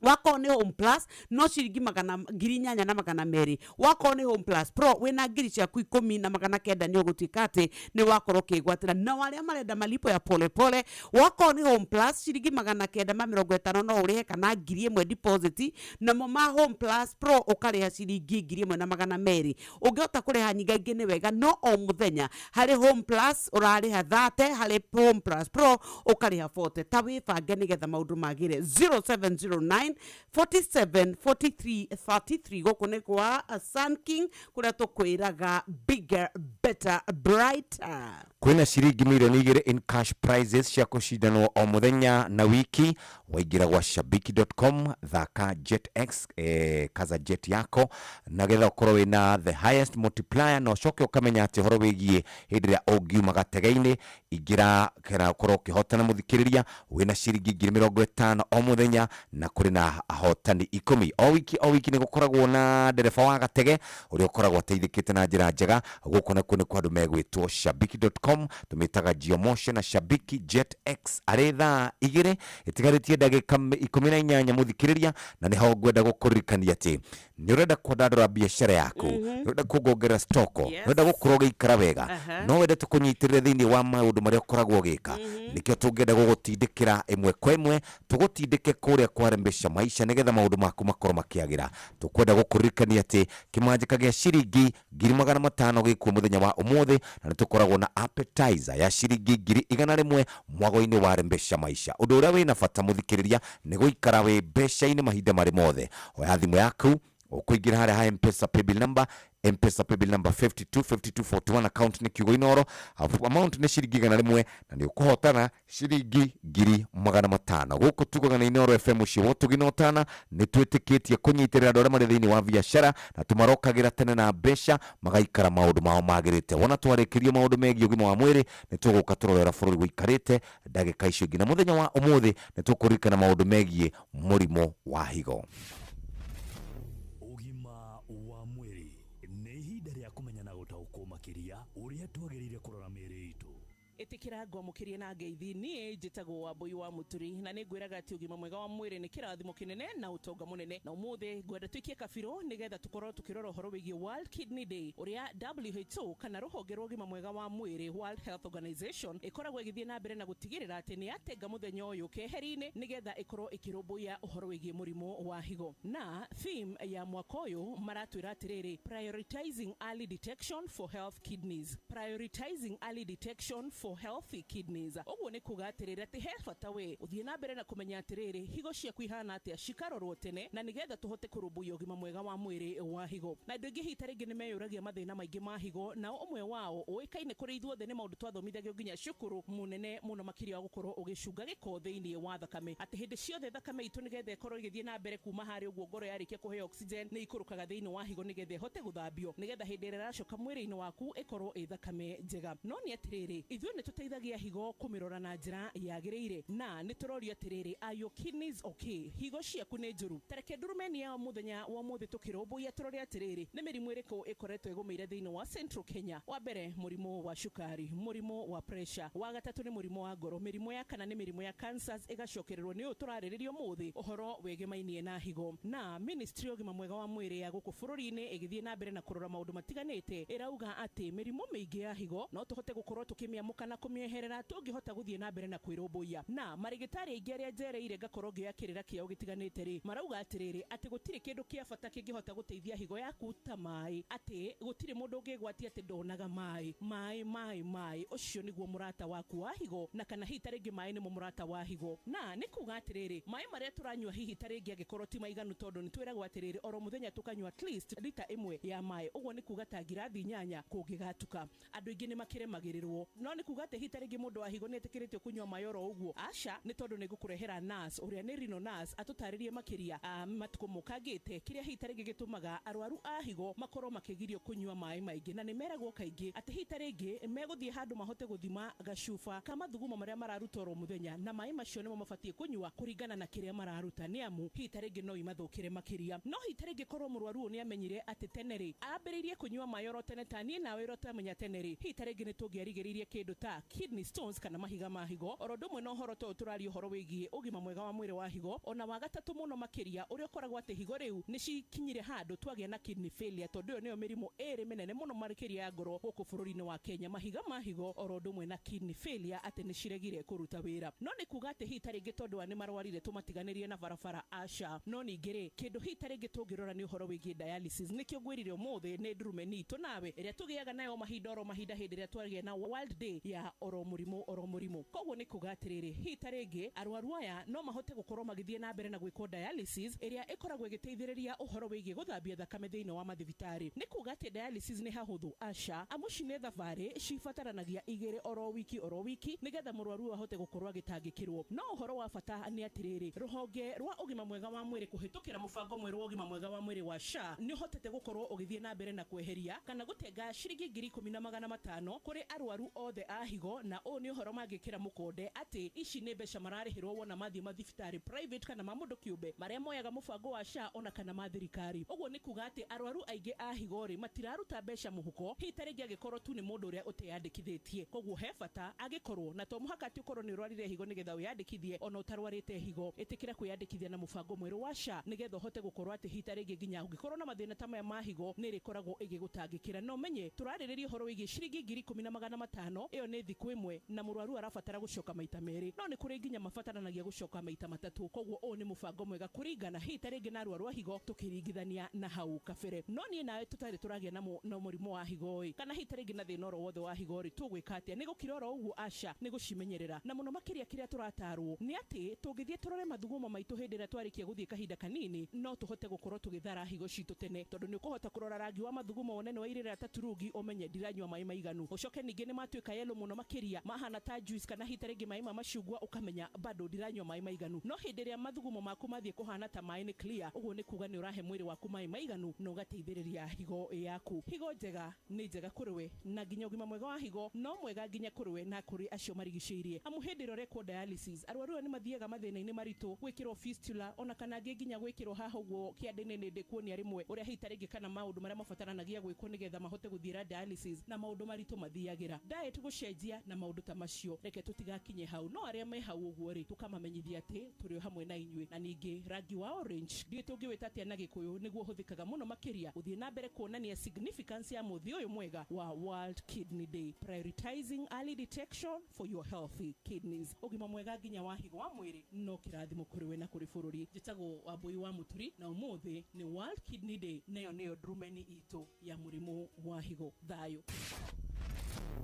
wakorwo nĩ Home Plus no ciringi 8200, wakorwo nĩ Home Plus Pro wĩna 10,900 nĩ ũgũtuĩka atĩ nĩ wakorwo ũkĩgwatĩra. Na arĩa marenda malipo ya pole pole, wakorwo nĩ Home Plus ciringi 950 no ũrĩhe kana 1000 deposit, namo ma Home Plus Pro ũkarĩha ciringi 1200. Ũngĩhota kũrĩha nyingaingĩ nĩ wega, no o mũthenya harĩ Home Plus ũrarĩha 30, harĩ Home Plus Pro ũkarĩha 40. Ta wĩbange nĩgetha maũndũ magĩre. 0709 47 43 33. Gũkũ nĩ kwa Sun King, kũrĩa tũkwĩraga bigger, better, brighter. Kwĩna ciringi 2 million in cash prizes cia kũcindanwo o mũthenya na wiki. Waingĩra gwa shabiki.com, thaka Jet X, kaza jet yako nagetha ũkorwo wĩna the highest multiplier, na ũcoke ũkamenya atĩ ũhoro wĩgiĩ hĩndĩ ĩrĩa ũngiuma gatege-inĩ, ingĩra kana ũkorwo ũkĩhotana. Mũthikĩrĩria, wĩna ciringi 50,000 o mũthenya, na kũrĩ na ahotani 10 o wiki. O wiki nĩ gũkoragwo na ndereba wa gatege ũrĩa ũkoragwo ateithĩkĩte na njĩra njega. Gũkũ nakuo nĩ kwa andũ megwĩtwo shabiki.com, tũmĩtaga Geomotion na Shabiki Jet X. Arĩ thaa 2 ĩtigarĩtie ndagĩka 18, mũthikĩrĩria, na nĩho ngwenda gũkũririkania atĩ nĩ ũrenda kwandandũra biacara yaku, nĩ ũrenda kuongongerera stoko, nĩ ũrenda gũkorwo ũgĩikara wega, no wende tũkũnyitĩrĩre thĩinĩ wa maũndũ marĩa ũkoragwo ũgĩka. Nĩkĩo tũngĩenda gũgũtindĩkĩra ĩmwe kwa ĩmwe, tũgũtindĩke kũrĩa kwa Rembesha Maisha nĩgetha maũndũ maku makorwo makĩagĩra. Tũkwenda gũkũririkania atĩ kĩmanjĩka gĩa ciringi 500,000 gĩkuo mũthenya wa ũmũthĩ, na nĩ tũkoragwo na appetizer ya ciringi 100,000 mwago-inĩ wa Rembesha Maisha. Ũndũ ũrĩa wĩna bata mũthikĩrĩria nĩ gũikara wĩ mbeca-inĩ mahinda marĩ mothe. Oya thimũ yaku, ũkũingĩra harĩa ha Mpesa paybill number, Mpesa paybill number 525241, account nĩ kiugo Inoro, amount nĩ ciringi 100, na nĩ ũkũhotana ciringi 500,000. Gũkũ tugaga na Inoro FM mũciĩ wa ũtugi na ũtana, nĩ twĩtĩkĩtie kũnyitĩrĩra andũ arĩa marĩ thĩinĩ wa biacara na tũmarokagĩra tene na mbeca magaikara maũndũ mao magĩrĩte. Wona twarĩkĩrio maũndũ megiĩ ũgima wa mwĩrĩ, nĩ tũgũka tũrore ũrĩa bũrũri ũikarĩte ndagĩka icio ingĩ, na mũthenya wa ũmũthĩ nĩ tũkũririkana maũndũ megiĩ mũrimũ wa higo. Ũgima wa mwĩrĩ nĩ ihinda rĩa kũmenya na gũtaũkwo makĩria ũrĩa twagĩrĩire kũrora mĩĩrĩ itũ. Ĩtĩkĩra ngwamũkĩrie na ngeithi. Niĩ njĩtagwo Wambũi wa Mũturi, na nĩ ngwĩraga atĩ ũgima mwega wa mwĩrĩ nĩ kĩrathimo kĩnene na ũtonga mũnene. Na ũmũthĩ ngwenda tũikie kabirũ nĩgetha tũkorwo tũkĩrora ũhoro wĩgiĩ World Kidney Day, ũrĩa WHO kana rũhonge rwa ũgima mwega wa mwĩrĩ World Health Organization ĩkoragwo ĩgĩthiĩ na mbere na gũtigĩrĩra atĩ nĩ yatenga mũthenya ũyũ keheri-inĩ nĩgetha ĩkorwo ĩkĩrũmbũiya ũhoro wĩgiĩ mũrimũ wa higo. Na theme ya mwaka ũyũ maratwĩra atĩrĩrĩ, prioritizing early detection for health kidneys, prioritizing early detection for healthy kidneys. Ũguo nĩ kuga atĩrĩrĩ atĩ he bata we ũthiĩ na mbere na kũmenya atĩrĩrĩ higo ciaku ihana atĩa, cikarorwo tene, na nĩgetha tũhote kũrũmbũiya ũgima mwega wa mwĩrĩ wa higo. Na andũ aingĩ hihi ta rĩngĩ nĩ meyũragia mathĩna maingĩ ma higo, nao ũmwe wao ũĩkaine kũrĩ ithuothe nĩ maũndũ twathomithagio nginya cukuru mũnene mũno makĩria wa gũkorwo ũgĩcunga gĩko thĩinĩ wa thakame, atĩ hĩndĩ ciothe thakame itũ nĩgetha ĩkorwo ĩgĩthiĩ na mbere kuma harĩa ũguo ngoro yarĩkia kũheo oxygen nĩ ikũrũkaga thĩinĩ wa higo nĩgetha ĩhote gũthambio, nĩgetha hĩndĩ ĩrĩa ĩracoka mwĩrĩ-inĩ waku ĩkorwo ĩ thakame njega. No nĩ atĩrĩrĩ, ithuĩ nĩ tũteithagia higo kũmĩrora na njĩra yagĩrĩire, na nĩ tũrorio atĩrĩrĩ, are your kidneys okay? Higo ciaku nĩ njũru? Tareke ndurumeni ya mũthenya wa ũmũthĩ tũkĩrũmbũiya tũrore atĩrĩrĩ nĩ mĩrimũ ĩrĩkũ ĩkoretwo ĩgũmĩire thĩinĩ wa Central Kenya. Wa mbere, mũrimũ wa cukari, mũrimũ wa pressure, wa gatatũ nĩ mũrimũ wa ngoro, mĩrimũ ya kana nĩ mĩrimũ ya cancers, ĩgacokererwo nĩ ũyũ tũrarĩrĩria ũmũthĩ ũhoro wĩgĩmainie na higo. Na ministry ya ũgima mwega wa mwĩrĩ ya gũkũ bũrũri-inĩ ĩgĩthiĩ na mbere na kũrora maũndũ matiganĩte, ĩrauga atĩ mĩrimũ mĩingĩ ya higo no tũhote gũkorwo tũkĩmĩamũka na kũmĩeherera tũngĩhota gũthiĩ na mbere na kwĩrũmbũiya. Na marĩgĩtarĩ aingĩ arĩa njereire ngakorwo ngĩoya kĩrĩra kĩao gĩtiganĩte rĩ, marauga atĩrĩrĩ atĩ gũtirĩ kĩndũ kĩa bata kĩngĩhota gũteithia higo yaku ta maĩ, atĩ gũtirĩ mũndũ ũngĩgwatia atĩ ndonaga maĩ, maĩ maĩ maĩ, ũcio nĩguo mũrata waku wa higo, na kana hihi ta rĩngĩ maĩ nĩmo mũrata wa higo. Na nĩ kuga atĩrĩrĩ, maĩ marĩa tũranyua hihi ta rĩngĩ angĩkorwo ti maiganu, tondũ nĩ twĩragwo atĩrĩrĩ oro mũthenya tũkanyua at least rita 1 ya maĩ, ũguo nĩ kuga ta ngirathi 8 kũngĩgatuka. Andũ aingĩ nĩ makĩremagĩrĩrwo, no nĩ kuga atĩ hihi ta rĩngĩ mũndũ wa higo nĩ etĩkĩrĩtio kũnyua maĩ oro ũguo? Aca, nĩ tondũ nĩ ngũkũrehera nurse ũrĩa nĩ Rino nurse atũtarĩrie makĩria matukũ mũkangĩte kĩrĩa hihi ta rĩngĩ gĩtũmaga arwaru a higo makorwo makĩgirio kũnyua maĩ maingĩ. Na nĩ meragwo kaingĩ atĩ hihi ta rĩngĩ megũthiĩ handũ mahote gũthima gacuba ka mathugumo marĩa mararuta oro mũthenya, na maĩ macio nĩmo mabatiĩ kũnyua kũringana na kĩrĩa mararuta, nĩ amu hihi ta rĩngĩ no imathũkĩre makĩria. No hihi ta rĩngĩ korwo mũrwaru ũyũ nĩ amenyire atĩ tene rĩ ambĩrĩirie kũnyua maĩ oro tene, ta niĩ nawe oro twamenya tene rĩ, hihi ta rĩngĩ nĩ tũngĩarigĩrĩirie kĩndũ ta kidney stones kana mahiga ma higo. Oro ũndũ ũmwe na ũhoro ta ũyũ tũraria ũhoro wĩgiĩ ũgima mwega wa mwĩrĩ wa higo, ona wa gatatũ mũno makĩria ũrĩa ũkoragwo atĩ higo rĩu nĩ cikinyire handũ twagĩa na kidney failure, tondũ ĩyo nĩyo mĩrimũ ĩrĩ mĩnene mũno makĩria ya ngoro gũkũ bũrũri-inĩ wa Kenya, mahiga ma higo oro ũndũ ũmwe na kidney failure, atĩ nĩ ciregire kũruta wĩra. No nĩ kuga atĩ hihi ta rĩngĩ tondũ wa nĩ marwarire tũmatiganĩrie na barabara? Aca. No ningĩ rĩ, kĩndũ hihi ta rĩngĩ tũngĩrora nĩ ũhoro wĩgiĩ dialysis, nĩkĩo ngwĩrire ũmũthĩ nĩ ndurumeni itũ nawe ĩrĩa tũgĩaga nayo mahinda oro mahinda hĩndĩ ĩrĩa twagĩa na World Day ya oro mũrimũ oro mũrimũ. Koguo nĩ kuga atĩrĩrĩ, hihi ta rĩngĩ arwaru aya no mahote gũkorwo magĩthiĩ na mbere na gwĩkwo dialysis ĩrĩa ĩkoragwo ĩgĩteithĩrĩria ũhoro wĩgiĩ gũthambia thakame thĩinĩ wa mathibitarĩ. Nĩ kuga atĩ dialysis nĩ hahũthũ? Aca, amu ci nĩ thabarĩ cibataranagia 2 oro wiki oro wiki nĩgetha mũrwaru ũyũ ahote gũkorwo agĩtangĩkĩrwo. No ũhoro wa bata nĩ atĩrĩrĩ, rũhonge rwa ũgima mwega wa mwĩrĩ kũhĩtũkĩra mũbango mwerũ wa ũgima mwega wa mwĩrĩ wa SHA nĩ ũhotete gũkorwo ũgĩthiĩ na mbere na kweheria kana gũtenga ciringi 10,500 kũrĩ arwaru othe a higo, na ũũ nĩ ũhoro mangĩkĩra mũkonde atĩ ici nĩ mbeca mararĩhĩrwo wona mathiĩ mathibitarĩ private kana ma mũndũ kĩũmbe marĩa moyaga mũbango wa SHA ona kana ma thirikari. Ũguo nĩ kuga atĩ arwaru aingĩ a higo rĩ matiraruta mbeca mũhuko, hihi ta rĩngĩ angĩkorwo tu nĩ mũndũ ũrĩa ũteyandĩkithĩtie. Koguo he bata angĩkorwo na to mũhaka atĩ ũkorwo nĩ ũrwarire higo nĩgetha wĩyandĩkithie, ona ũtarwarĩte higo ĩtĩkĩra kwĩyandĩkithia na mũbango mwerũ wa SHA nĩgetha ũhote gũkorwo atĩ hihi ta rĩngĩ nginya ũngĩkorwo na mathĩna ta maya ma higo nĩ ĩrĩkoragwo ĩgĩgũtangĩkĩra. Na ũmenye tũrarĩrĩria ũhoro wĩgiĩ ciringi 10,500, ĩyo nĩ thikũ ĩmwe na mũrwaru arabatara gũcoka maita merĩ, no nĩ kũrĩ nginya mabataranagia gũcoka maita matatũ. Koguo ũũ nĩ mũbango mwega kũringana hihi ta rĩngĩ na arwaru a higo tũkĩringithania na hau kabere. No niĩ nawe tũtarĩ tũragĩa na mũrimũ wa higo ĩ, kana hihi ta rĩngĩ na thĩna oro wothe wa higo rĩ, tũgwĩka atĩa? Nĩ gũkira oro ũguo? Aca, nĩ gũcimenyerera. Na mũno makĩria kĩrĩa tũratarwo nĩ atĩ tũngĩthiĩ tũrore mathugumo maitũ hĩndĩ ĩrĩa twarĩkia gũthiĩ kahinda kanini, no tũhote gũkorwo tũgĩthara higo citũ tene, tondũ nĩ ũkũhota kũrora rangi wa mathugumo wone nĩ wairĩrĩra ta turungi, ũmenye ndiranyua maĩ maiganu. Ũcoke ningĩ nĩ matuĩka yellow mũno makĩria, mahana ta juice kana hihi ta rĩngĩ maĩ ma macungwa, ũkamenya bado ndiranyua maĩ maiganu. No hĩndĩ ĩrĩa mathugumo maku mathiĩ kũhana ta maĩ nĩ clear, ũguo nĩ kuga nĩ ũrahe mwĩrĩ waku maĩ maiganu na ũgateithĩrĩria higo yaku. Higo njega nĩ njega kũrĩ we, na nginya ũgima mwega wa higo no mwega nginya kũrĩ we na kũrĩ acio marigicĩirie. Amu hĩndĩ ĩrĩa ũrekwo dialysis, arwaru aya nĩ mathiaga mathĩna-inĩ maritũ, gwĩkĩrwo fistula, ona kana angĩ nginya gwĩkĩrwo haha ũguo kĩande-inĩ. Nĩ ndĩkuonia rĩmwe ũrĩa hihi ta rĩngĩ kana maũndũ marĩa mabataranagia gwĩkwo nĩgetha mahote gũthiĩra dialysis, na maũndũ maritũ mathiagĩra diet gũcenjia na maũndũ ta macio. Reke tũtigakinye hau, no arĩa me hau ũguo rĩ, tũkamamenyithia atĩ tũrĩ o hamwe na inyuĩ. Na ningĩ rangi wa orange, ndiũĩ tũngĩwĩta atĩa na Gĩkũyũ, nĩguo ũhũthĩkaga mũno makĩria gũthiĩ na mbere kuonania significance ya mũthĩ ũyũ mwega wa World Kidney Day, prioritizing early detection for your healthy kidneys. Ũgima mwega nginya wa higo wa mwĩrĩ no kĩrathimo kũrĩ we na kũrĩ bũrũri. Njĩtagwo Wambui wa Mũturi, na ũmũthĩ nĩ World Kidney Day, nayo nĩyo ndurumeni itũ ya mũrimũ wa higo. Thayũ.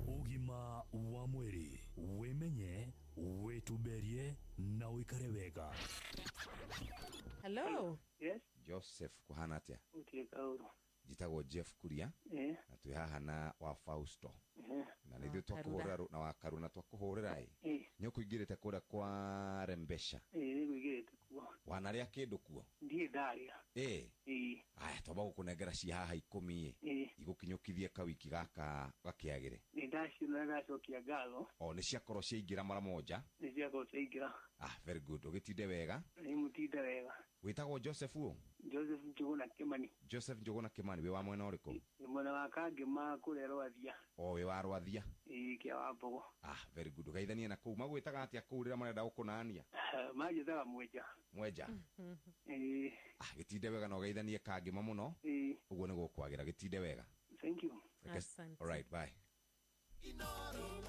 Ũgima wa mwĩrĩ, wĩmenye, wĩtumberie na ũikare wega. Hello. Yes. Joseph, kuhana atia? Gũtirĩ kaũru. Njĩtagwo Jeff Kuria na twĩ haha na wa Fausto na nĩ ithuĩ twakũhũrĩra na wa Karura na twakũhũrĩra ĩ nĩ ũkũingĩrĩte kũrĩa kwa Rembesha? Ĩ, nĩngũingĩrĩte kuo. Wanarĩa kĩndũ kuo? Ndirĩ ndarĩa. Ĩ. Ĩ. Aya, twamba gũkũnengera ci haha 10 ĩ igũkinyũkithie kawiki gaka gakĩagĩre. Nĩ ndaciona, ndacokia ngatho. O nĩ ciakorwo ciaingĩra mara moja. Nĩ ciakorwo ciaingĩra. Ah, very good, ũgĩtinde wega. Nĩ mũtinde wega. Wĩtagwo Joseph ũ? Joseph Njũgũna Kĩmani. Joseph Njũgũna Kĩmani, wĩ wa mwena ũrĩkũ? Nĩ mwena wa Kangĩma kũrĩa Rwathia. O wĩ wa Rwathia? Ĩ, kĩa wa Mbogo. Ah, very good, ũgeithanie na kũu. Magwĩtaga atĩa kũu rĩrĩa marenda gũkũnania? Manjĩtaga Mwenja. Mwenja. Ĩ. Ah, gĩtinde wega na ũgeithanie Kangĩma mũno. Ĩ. Ũguo nĩ gũkwagĩra, gĩtinde wega. Thank you. Asante. All right, bye. Inoro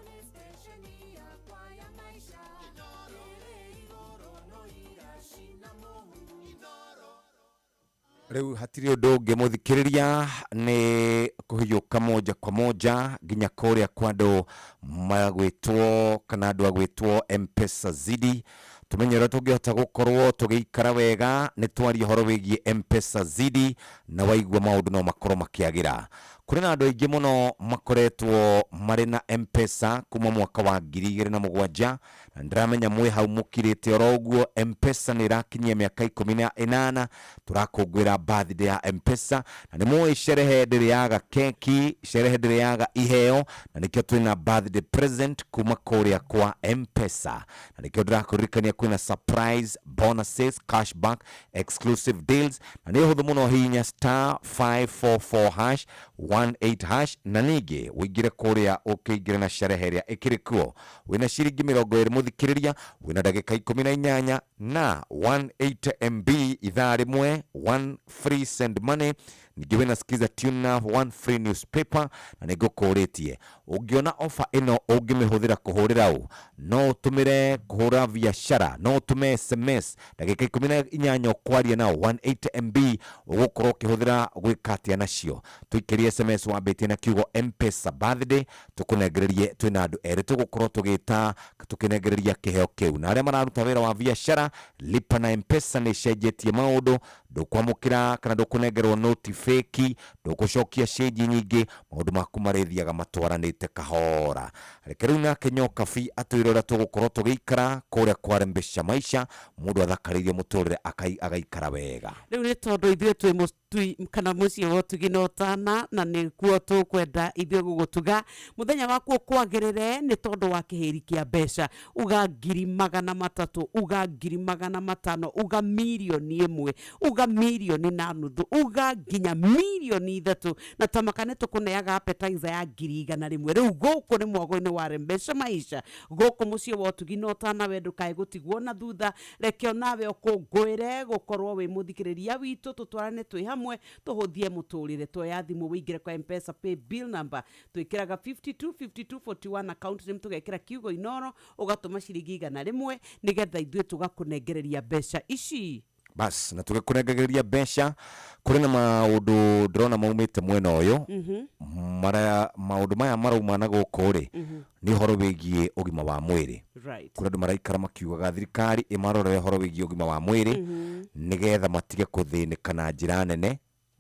nĩ stesheni yakwa ya maisha. Inoro ĩrĩ igũrũ no iracina mũhu. Inoro. Rĩu hatirĩ ũndũ ũngĩ, mũthikĩrĩria, nĩ kũhiũka moja kwa moja nginya kũrĩa kwa andũ magwĩtwo kana andũ agwĩtwo Mpesa Zidi, tumenye ũrĩa tũngĩhota gũkorwo tũgĩikara wega. Nĩ twaria ũhoro wĩgiĩ Mpesa Zidi na waigua maũndũ no makorwo makĩagĩra. Kũrĩ na andũ aingĩ mũno makoretwo marĩ na Mpesa kuma mwaka wa 2007, na ndĩramenya mwĩ hau mũkirĩte oro ũguo. Mpesa nĩ ĩrakinyia mĩaka 18. Tũrakũngũĩra birthday ya Mpesa, na nĩ mũĩ sherehe ndĩrĩaga keki, sherehe ndĩrĩaga iheo, na nĩkĩo twĩna birthday present kuma kũrĩa kwa Mpesa. Na nĩkĩo ndĩrakũririkania kwĩna surprise bonuses, cashback, exclusive deals, na nĩ ũhũthũ mũno. Hihinya star 544 hash 18 hash na ningĩ ũingĩre kũrĩa, ũkĩingĩre na sherehe ĩrĩa ĩkĩrĩ kuo. Wĩna ciringi 20, mũthikĩrĩria, wĩna ndagĩka 18 na 180 MB ithaa rĩmwe, one free send money, ningĩ wĩna skiza tune na one free newspaper. Na nĩ ngũkũrĩtie, ũngĩona ofa ĩno ũngĩmĩhũthĩra kũhũrĩra ũ? No ũtũmĩre kũhũra biacara, no ũtũme SMS, ndagĩka 18 ũkwaria nao, 180 MB ũgũkorwo ũkĩhũthĩra gwĩka atĩa nacio? Tũikĩrie SMS wambĩtie na kiugo Mpesa birthday, tũkũnengererie. Twĩna andũ erĩ tũgũkorwo tũgĩta tũkĩnengereria kĩheo kĩu, na arĩa mararuta wĩra wa biacara, lipa na Mpesa nĩ ĩcenjetie maũndũ. Ndũkwamũkĩra kana ndũkũnengerwo noti feki, ndũgũcokia cĩnji nyingĩ, maũndũ maku marĩthiaga matwaranĩte kahora. Reke rĩu nake Nyokabi atwĩre ũrĩa tũgũkorwo tũgĩikara kũrĩa kwarembesha maisha, mũndũ athakarĩirie mũtũrĩre agaikara wega. Rĩu nĩ tondũ ithuĩ twĩ mũtui kana mũciĩ wa ũtugi na ũtana, na nĩkuo tũkwenda ithuĩ gũgũtuga mũthenya waku ũkwagĩrĩre, nĩ tondũ wa kĩhĩri kĩa mbeca. Uga 300,000, uga 500,000, uga 1,000,000, uga Uga mirioni na nuthu, uga nginya mirioni 3, na tamaka nĩ tũkũneaga appetizer ya 100,000. Rĩu gũkũ nĩ mwago-inĩ wa Rembesha Maisha, gũkũ mũciĩ wa ũtugi na ũtana. We ndũkae gũtigwo na thutha, reke onawe ũkũngũĩre gũkorwo wĩ mũthikĩrĩria witũ, tũtwarane twĩ hamwe, tũhũthie mũtũrĩre. Tuoya thimũ, wĩingĩre kwa Mpesa pay bill number, twĩkĩraga 52 52 41, account name tũgekĩra kiugo Inoro, ũgatũma ciringi 100 nĩgetha ithuĩ tũgakũnengereria mbeca ici. Bas, na tũgĩkũnengagĩrĩria mbeca, kũrĩ na maũndũ ndĩrona maumĩte mwena ũyũ. Marĩa maũndũ maya marauma na gũkũ rĩ, nĩ ũhoro wĩgiĩ ũgima wa mwĩrĩ. Kũrĩ andũ maraikara makiugaga thirikari ĩmarorere ũhoro wĩgiĩ ũgima wa mwĩrĩ, nĩgetha matige kũthĩnĩka na njĩra nene,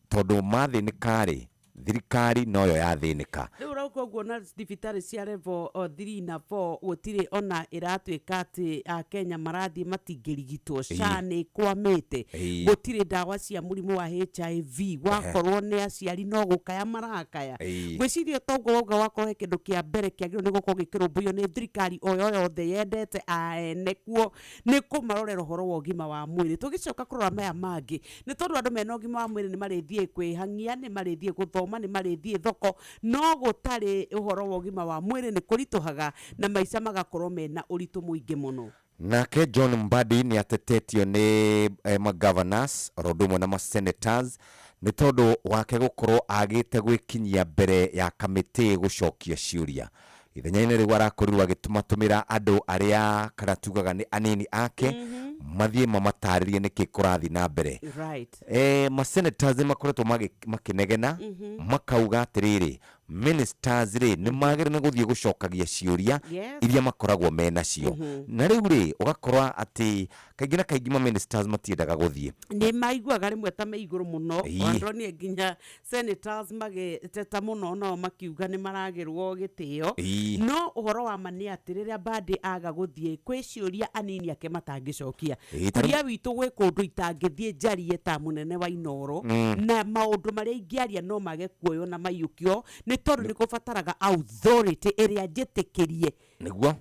tondũ mathĩnĩka rĩ, thirikari noyo yathĩnĩka. Rĩu ũrauga ũguo, na thibitarĩ cia level 3 na 4 gũtirĩ ona ĩratuĩka atĩ Akenya marathiĩ matingĩrigitwo. SHA nĩ ĩkwamĩte. Gũtirĩ ndawa cia mũrimũ wa HIV, wakorwo nĩ aciari no gũkaya marakaya. Ngwĩciria toguo wauga, wakorwo he kĩndũ kĩa mbere kĩagĩrĩirwo nĩ gũkorwo gĩkĩrũmbũiyo nĩ thirikari o yo yothe yendete aene kuo, nĩ kũmarorera ũhoro wa ũgima wa mwĩrĩ. Tũgĩcoka kũrora maya mangĩ, nĩ tondũ andũ mena ũgima wa mwĩrĩ nĩ marĩthiĩ kwĩhang'ia, nĩ marĩthiĩ gũthoma, nĩ marĩthiĩ thoko, no gũtarĩ ũhoro wa ũgima wa mwĩrĩ nĩ kũritũhaga na maica magakorwo mena ũritũ mũingĩ mũno. Nake John Mbadi nĩ atetetio nĩ magovernors oro ũndũ ũmwe na masenators, nĩ tondũ wake gũkorwo agĩte gwĩkinyia mbere ya kamĩtĩ gũcokia ciũria. Ithenya-inĩ rĩu arakorirwo agĩtũmatũmĩra andũ arĩa kana tugaga nĩ anini ake mathiĩ mamatarĩrie nĩkĩ kũrathiĩ na mbere. Masenators nĩ makoretwo makĩnegena, makauga atĩrĩrĩ, ministers rĩ, nĩ magĩrĩire nĩ gũthiĩ gũcokagia ciũria iria makoragwo menacio. Na rĩu rĩ, ũgakora atĩ kaingĩ na kaingĩ ma ministers matiendaga gũthiĩ. Nĩ maiguaga rĩmwe ta me igũrũ mũno. Ndonire nginya senators magĩteta mũno, nao makiuga nĩ maragĩrwo gĩtĩo. No ũhoro wa ma nĩ atĩ rĩrĩa Mbadi aga gũthiĩ kwĩ ciũria, anini ake matangĩcokia. Kuria witũ gwĩ kũndũ itangĩthiĩ njarie ta mũnene wa Inoro, na maũndũ marĩa ingĩaria no mage kuoywo na maiyũkio, nĩ tondũ nĩ kũbataraga authority ĩrĩa njĩtĩkĩrie.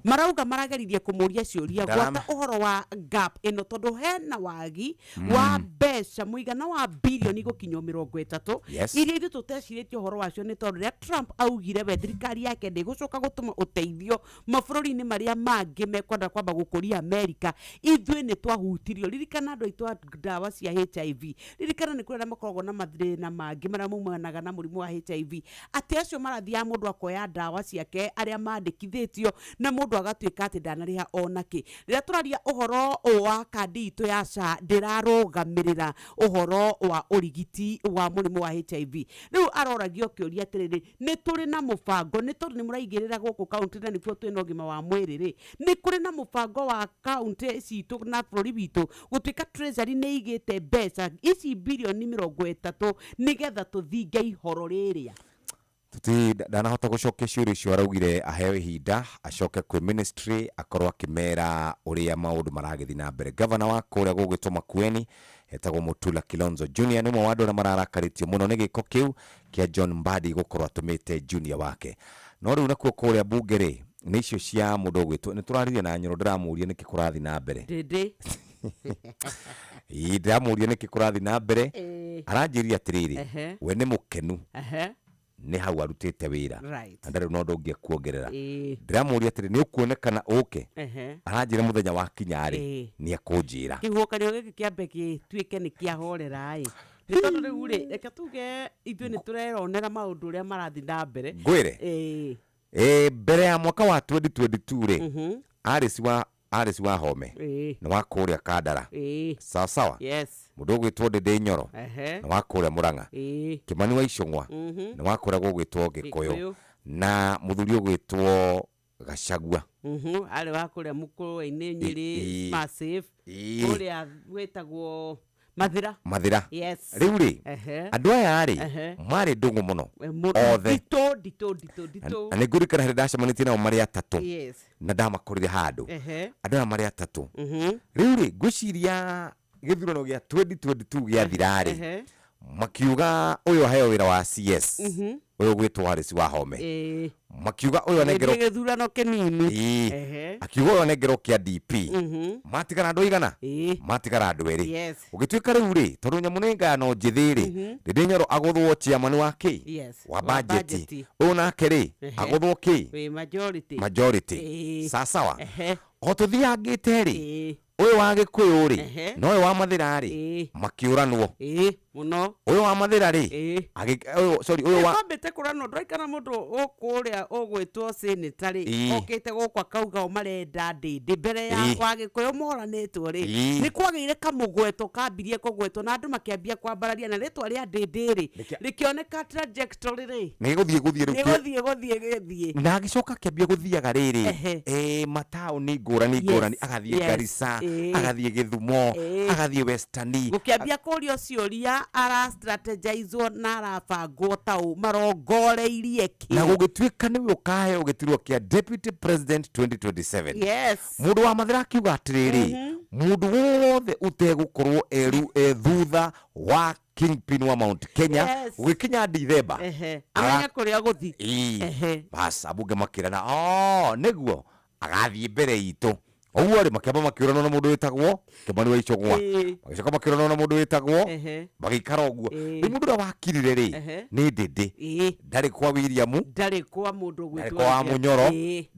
Marauga marageririe kũmũria ciũria gwata ũhoro wa gap ĩno, tondũ hena wagi wa mbeca mũigana wa birioni gũkinywo 30, iria ithuĩ tũtecirĩtie ũhoro wacio, nĩ tondũ rĩrĩa Trump augire we thirikari yake ndĩgũcoka gũtũma ũteithio mabũrũri-inĩ marĩa mangĩ mekwenda kwamba gũkũria Amerika, ithuĩ nĩ twahutirio. Ririkana andũ aitũ a ndawa cia HIV, ririkana nĩ kũrĩ arĩa makoragwo na mathĩna mangĩ marĩa maumanaga na mũrimũ wa HIV, atĩ acio marathiaga mũndũ akoya ndawa ciake arĩa mandĩkithĩtio, na mũndũ agatuĩka atĩ ndanarĩha ona kĩ. Rĩrĩa tũraria ũhoro wa kandi itũ ya SHA, ndĩrarũgamĩrĩra ũhoro wa ũrigiti wa mũrimũ wa HIV. Rĩu aroragio kĩũria atĩrĩrĩ, nĩ tũrĩ na mũbango, nĩ tondũ nĩ mũraigĩrĩra gũkũ kaunti na nĩkuo twĩna ũgima wa mwĩrĩ rĩ, nĩ kũrĩ na mũbango wa kaunti citũ na bũrũri witũ gũtuĩka treasury nĩ igĩte mbeca ici birioni 30 nĩgetha tũthinge ihoro rĩrĩa? Tuti ndanahota gũcokia ciũria icio. Araugire aheo ihinda acoke kwĩ ministry akorwo akĩmera ũrĩa maũndũ maragĩthiĩ na mbere. Gavana wa kũrĩa gũgwĩtwo Makueni etagwo Mutula Kilonzo Junior, nĩ ũmwe wa andũ arĩa mararakarĩtio mũno nĩ gĩko kĩu kĩa John Mbadi gũkorwo atũmĩte junior wake. No rĩu nakuo kũrĩa mbunge rĩ, nĩ icio cia mũndũ ũgwĩtwo, nĩ tũraririe na Nyoro, ndĩramũria nĩkĩ kũrathiĩ na mbere. Ndĩndĩ. Ĩĩ, ndĩramũria nĩkĩ kũrathiĩ na mbere. Aranjĩrire atĩrĩrĩ, we nĩ mũkenu nĩ hau arutĩte wĩra, na ndarĩ na ũndũ ũngĩ ekuongerera. Ndĩramũria atĩrĩ, nĩ ũkuonekana ũke? Aranjĩra mũthenya wa kinya rĩ, nĩ ekũnjĩra. Kĩhuhũkanio gĩkĩ kĩambe gĩtuĩke nĩ kĩahorera ĩ, nĩ tondũ rĩu rĩ, reke tuge ithuĩ nĩ tũreronera maũndũ ũrĩa marathiĩ na mbere. Ngwĩre. Mbere ya mwaka wa 2022 rĩ, Alice Wahome nĩ wa kũrĩa Kandara, sawa sawa. Mũndũ ũgwĩtwo Ndĩndĩ Nyoro nĩ wa kũrĩa Mũrang'a. Kĩmani wa Icũng'wa nĩ wa kũrĩa gũgwĩtwo Gĩkũyũ. Gĩkũyũ. Na mũthuri ũgwĩtwo Gachagua. Arĩ wa kũrĩa mũkũrwe-inĩ Nyĩrĩ. Massive. Kũrĩa gwĩtagwo Mathĩra. Mathĩra. Rĩu rĩ, andũ aya rĩ, marĩ ndũng'ũ mũno othe. Nditũ nditũ nditũ nditũ. Na nĩ ngũririkana hĩndĩ ndacemanĩtie nao marĩ atatũ, na ndamakorire handũ, andũ aya marĩ atatũ. Rĩu rĩ, ngwĩciria gĩthurano gĩa 2022 gĩathira rĩ, makiuga ũyũ aheo wĩra wa CS. Ũyũ gwĩtwo Harris Wahome. Makiuga ũyũ anengerwo Gĩthiĩ gĩthurano kĩnini. Akiuga ũyũ anengerwo kĩa DP. Matigara andũ aigana? Matigara andũ erĩ. Ũgĩtuĩka rĩu rĩ, tondũ nyamũ nĩ ngayano njĩthĩ rĩ, Ndĩndĩ Nyoro agũthwo chairman wa kĩ? Wa Wa budget. budget. Ũyũ nake rĩ, agũthwo kĩ? Wĩ majority. Majority. Sasawa. O tũthiangĩte rĩ, ũyũ wa Gĩkũyũ rĩ, na ũyũ wa Mathĩra rĩ, makĩũranwo. Mũno. Ũyũ wa Mathĩra rĩ, ũyũ, sorry, ũyũ wa Kwambĩte kũranwo ndũraikara mũndũ ũkũrĩa ũgwĩtwo senator rĩ, okĩte gũkũ akauga o marenda ndĩndĩ mbere ya wa Gĩkũyũ moranĩtwo rĩ, nĩ kwagĩire kamũgweto kambirie kũgwetwo na andũ makĩambia kwambararia na rĩtwa rĩa ndĩndĩ rĩ, rĩkĩoneka trajectory rĩ, nĩ gũthiĩ gũthiĩ rĩu nĩ gũthiĩ gũthiĩ gĩthiĩ. Na agĩcoka akĩambia gũthiaga rĩrĩ mataũni ngũrani ngũrani, agathiĩ Garissa, agathiĩ Gĩthumo, agathiĩ Western. Gũkĩambia kũrio ciũria, ara strategizwo na arabangwo ta ũ marongoreirie kĩ? Na gũgĩtuĩka nĩwe ũkaheo gĩturwa kĩa deputy president 2027. Mũndũ wa Mathĩra akiuga atĩrĩrĩ, mũndũ wothe ũtegũkorwo eru e thutha wa kingpin wa Mount Kenya gũgĩkinya Dithemba, Amenye kũrĩa gũthiĩ. Bas ambunge makĩrana o nĩguo agathiĩ mbere itũ ũguo rĩ, makĩamba makĩũranwo na mũndũ wĩtagwo Kĩmani wa Icũgwa, magĩcoka makĩũranwo na mũndũ wĩtagwo, magĩikara ũguo. Rĩu mũndũ ũrĩa wakirire rĩ, nĩ Ndĩndĩ. Ndarĩ kwa William, Ndarĩ kwa mũndũ ndarĩ ũgwĩtwo kwa wa William. Mũnyoro,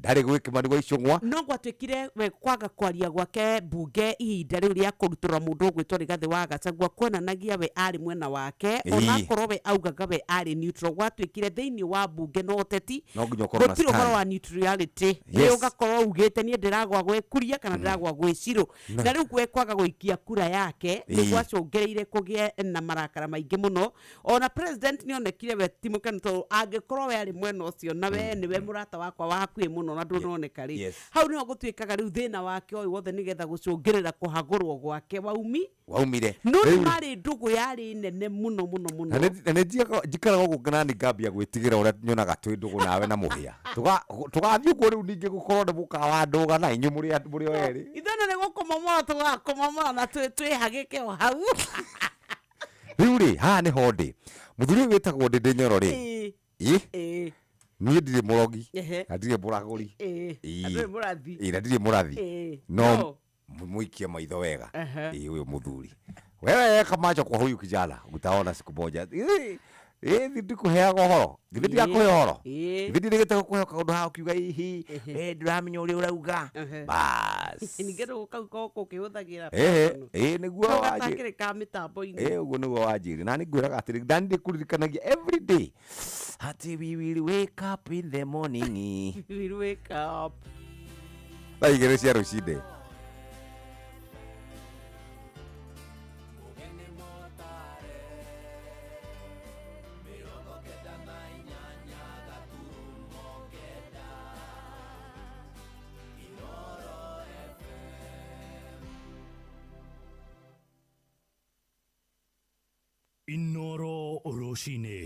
ndarĩ gwĩ Kĩmani wa Icũgwa. No gwatuĩkire we kwaga kwaria gwake mbunge ihinda rĩu rĩa kũrutũra mũndũ ũgwĩtwo Rigathĩ wa Gachagua kuonanagia we arĩ mwena wake, onakorwo we augaga we arĩ neutral. Gwatuĩkire thĩinĩ wa mbunge na ũteti No nginya ũkorwo na gũtirĩ ũhoro stand. wa neutrality. Nĩ ũgakorwo ugĩte niĩ ndĩragwa gwĩ Kuria kana ndĩragwa gwĩ Cirũ. Na rĩu we kwaga gũikia kura yake nĩ gwacũngĩrĩire kũgĩe na marakara maingĩ mũno. Ona president nĩ onekire we ti mũkenu, tondũ angĩkorwo we arĩ mwena ũcio na we nĩwe mũrata wakwa wa hakuhĩ mũno na ndũnoneka rĩ, hau nĩho gũtuĩkaga rĩu thĩna wake ũyũ wothe nĩgetha gũcũngĩrĩra kũhagũrwo gwake waumi waumire. No nĩ Rĩu- marĩ ndũgũ yarĩ nene mũno mũno mũno. Na nĩ njikaraga ũguo nani ngambia gwĩtigĩra ũrĩa nyonaga twĩ ndũgũ nawe na mũhĩa. Tũgathiĩ ũguo rĩu ningĩ gũkorwo nĩ mũkawa ndũga na inyuĩ mũrĩ o erĩ. Ithuĩ nĩ gũkũmomora tũgakũmomora na twĩhagĩke o hau. Rĩu rĩ, haha nĩho ndĩ mũthuri ũyũ wĩtagwo Ndĩndĩ Nyoro rĩ, niĩ ndirĩ mũrogi na ndirĩ mũragũri. Na ndũrĩ mũrathi. Na ndirĩ mũrathi. No No. mũikie maitho wega. Ũyũ mũthuri wewe kamacho kwa huyu kijana utaona siku moja. Ndikũheaga ũhoro, githĩ ndirakũhe ũhoro, githĩ ndirĩgĩte gũkũhe kaũndũ haha ũkiuga ihi we ndũramenya ũrĩa ũrauga. Bas. Ningĩ rĩu kau goko ũkĩhũthagĩra Nĩguo kau wanjĩ- gatakĩrĩ ka mĩtambo-inĩ. Ũguo nĩguo wanjĩrire na nĩngwĩraga atĩrĩ na nĩndĩkũririkanagia every day atĩ we will wake up in the morning. We will wake up. Thaa 2 cia rũcinĩ. Inoro Rũcinĩ.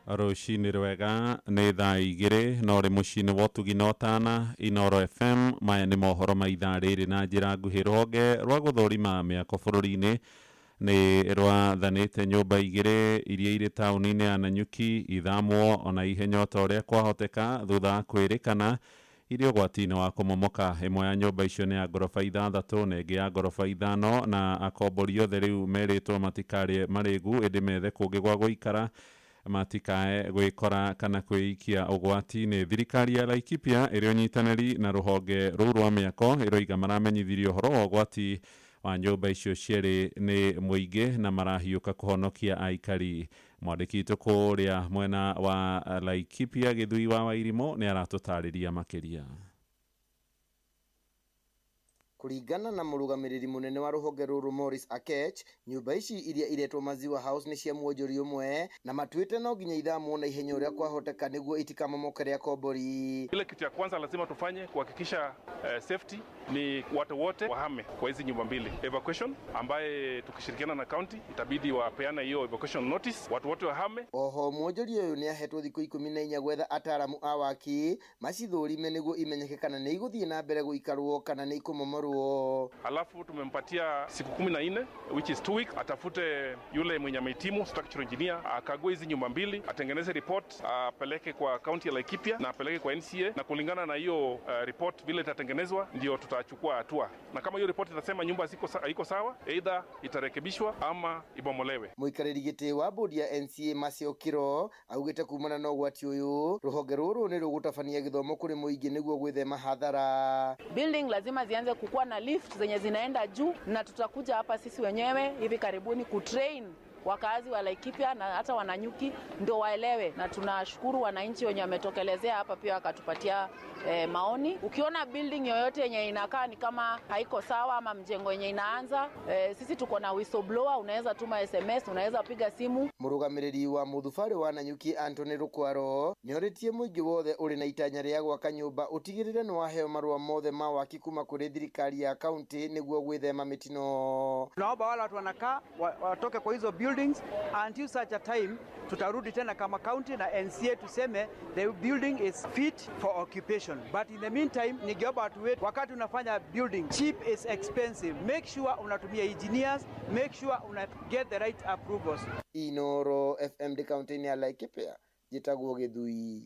Rũcinĩ rwega, nĩ thaa 2 no rĩ mũciĩ-inĩ wa ũtugi na ũtana Inoro FM. Maya nĩ mohoro ma ithaa rĩrĩ na njĩra nguhĩ. Rũhonge rwa gũthũrima mĩako bũrũri-inĩ nĩ rwathanĩte nyũmba 2 iria irĩ taũni-inĩ ya Nanyuki ithamwo ona ihenya o ta ũrĩa kwahoteka thutha wa kwĩrĩkana irĩ ũgwati-inĩ wa kũmomoka. Ĩmwe ya nyũmba icio nĩ ya ngoroba 6 na ĩngĩ ya ngoroba 5, na akombori othe rĩu merĩtwo matikarĩe marĩgu ĩndĩ methe kũngĩ gwa gũikara matikae gwĩkora kana kwĩikia ũgwati-inĩ. Thirikari ya Laikipia ĩrĩ ũnyitanĩri na rũhonge rũu rwa mĩako ĩroiga maramenyithirie ũhoro wa ũgwati wa nyũmba icio cierĩ nĩ mũingĩ na marahiũka kũhonokia aikari. Mwandĩki witũ kũrĩa mwena wa Laikipia Gĩthui wa Wairimũ nĩ aratũtarĩria makĩria. Kũringana na mũrũgamĩrĩri mũnene wa rũhonge rũrũ Morris Akech, nyũmba ici iria iretwo Maziwa House nĩ cia mwonjori ũmwe na matuĩte no nginya ithamwo na ihenya ũrĩa kwahoteka nĩguo itikamomokere akombori. Ile kitu ya kwanza lazima tufanye kuhakikisha safety ni watu wote wahame kwa hizi nyumba mbili. Evacuation ambaye tukishirikiana na county itabidi wapeane hiyo evacuation notice, watu wote wahame. Oho mwonjori ũyũ nĩ ahetwo thikũ 14 gwetha ataaramu a waki macithũrime nĩguo imenyeke kana nĩ igũthiĩ na mbere gũikarwo kana nĩ ikũmomorwo. gũthondeketwo. Alafu tumempatia siku 14 which is 2 weeks, atafute yule mwenye amehitimu structural engineer akague hizi nyumba mbili, atengeneze report, apeleke kwa county ya Laikipia na apeleke kwa NCA, na kulingana na hiyo report vile itatengenezwa ndio tutachukua hatua, na kama hiyo report itasema nyumba haiko sawa, either itarekebishwa ama ibomolewe. Mũikarĩri gĩtĩ wa bodi ya NCA Mercy Okiro augĩte kumana na ũgwati ũyũ rũhonge rũrũ nĩ rũgũtabania gĩthomo kũrĩ mũingĩ nĩguo gwĩthema hathara. Building lazima zianze kukuwa na lift zenye zinaenda juu, na tutakuja hapa sisi wenyewe hivi karibuni kutrain wakazi wa Laikipia na hata Wananyuki ndio waelewe, na tunashukuru wananchi wenye wametokelezea hapa pia wakatupatia maoni. Ukiona building yoyote yenye inakaa ni kama haiko sawa ama mjengo yenye inaanza, sisi tuko na whistleblower, unaweza tuma SMS, unaweza piga simu. Mũrũgamĩrĩri wa mũthubarĩ wa Nanyuki Anthony Rukwaro nĩorĩtie mũingĩ wothe ũrĩ na itanya rĩa gwaka nyũmba ũtigĩrĩre nĩ waheo marũa mothe ma waki kuma kũrĩ thirikari ya kaunti nĩguo gwĩthema mĩtino. Tunaomba wale watu wanakaa watoke kwa hizo buildings until such a time tutarudi tena kama county na NCA tuseme the building is fit for occupation. But in the meantime, ningeomba watu wetu, wakati unafanya building, cheap is expensive. Make sure unatumia engineers, make sure una get the right approvals. Inoro FM ndĩ kaunti-inĩ ya Laikipia, njĩtagwo Gĩthui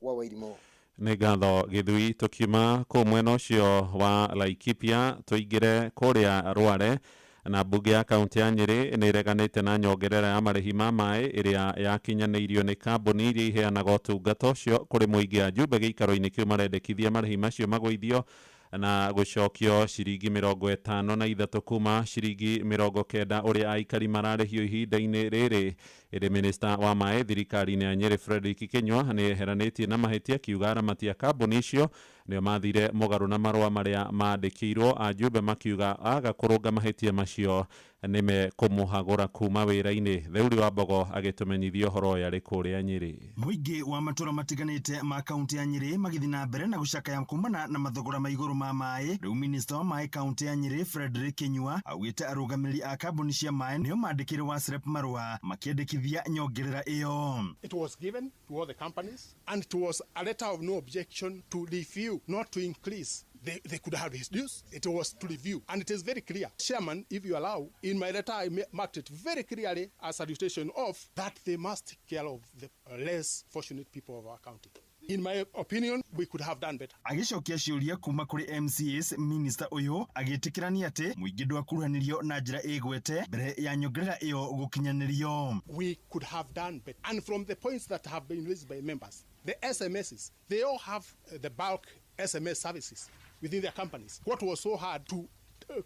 wa Wairimũ. Nĩ ngatho Gĩthui. Tũkiuma kũu mwena ũcio wa Laikipia tũingĩre kũrĩa Rware, na mbunge ya kaunti ya Nyĩrĩ nĩ ĩreganĩte na nyongerera ya marĩhi ma maĩ ĩrĩa yakinyanĩirio nĩ kambuni iria iheanaga ũtungata ũcio kũrĩ mũingĩ. Ajumbe gĩikaro-inĩ kĩu marendekithia marĩhi macio magũithio na gũcokio ciringi 53 kuma ciringi 90 ũrĩa aikari mararĩhio ihinda-inĩ rĩrĩ. Ĩrĩ minista wa maĩ thirikari-inĩ ya Nyĩrĩ Frederick Kinyua nĩ eheranĩtie na mahĩtia akiuga aramati a kambuni icio nĩo mathire mũgarũ na marũa marĩa mandĩkĩirwo ajumbe makiuga aga kũrũnga mahĩtia macio nĩmekũmũhagũra kuma wĩra-inĩ. Theuri wa Mbogo agĩtũmenyithia ũhoro ũyũ arĩ kũrĩa Nyĩrĩ. Mũingĩ wa matũra matiganĩte ma kaunti ya Nyĩrĩ magĩthiĩ na mbere na gũcakaya kumana na mathogora ma igũrũ ma maĩ. Rĩu minista wa maĩ kaunti ya Nyĩrĩ Frederick Kinyua augĩte arũgamĩrĩri a kambuni cia maĩ nĩo mandĩkĩire WASREB marũa makĩendekithia nyongerera ĩyo. It was given to all the companies and it was a letter of no objection to review, not to increase. They could have reduced. It was to review. And it is very clear. Chairman, if you allow, in my letter I marked it very clearly as a salutation of that they must take care of the less fortunate people of our county. In my opinion, we could have done better. Agĩcokia ciũria kuma kũrĩ MCAs, minista ũyũ agĩtĩkĩrania atĩ mũingĩ ndwakuruhanirio na njĩra ĩgwete mbere ya nyongerera ĩyo gũkinyanĩrio. We could have done better. And from the points that have been raised by members, the SMSs, they all have the bulk SMS services within their companies. What was so hard to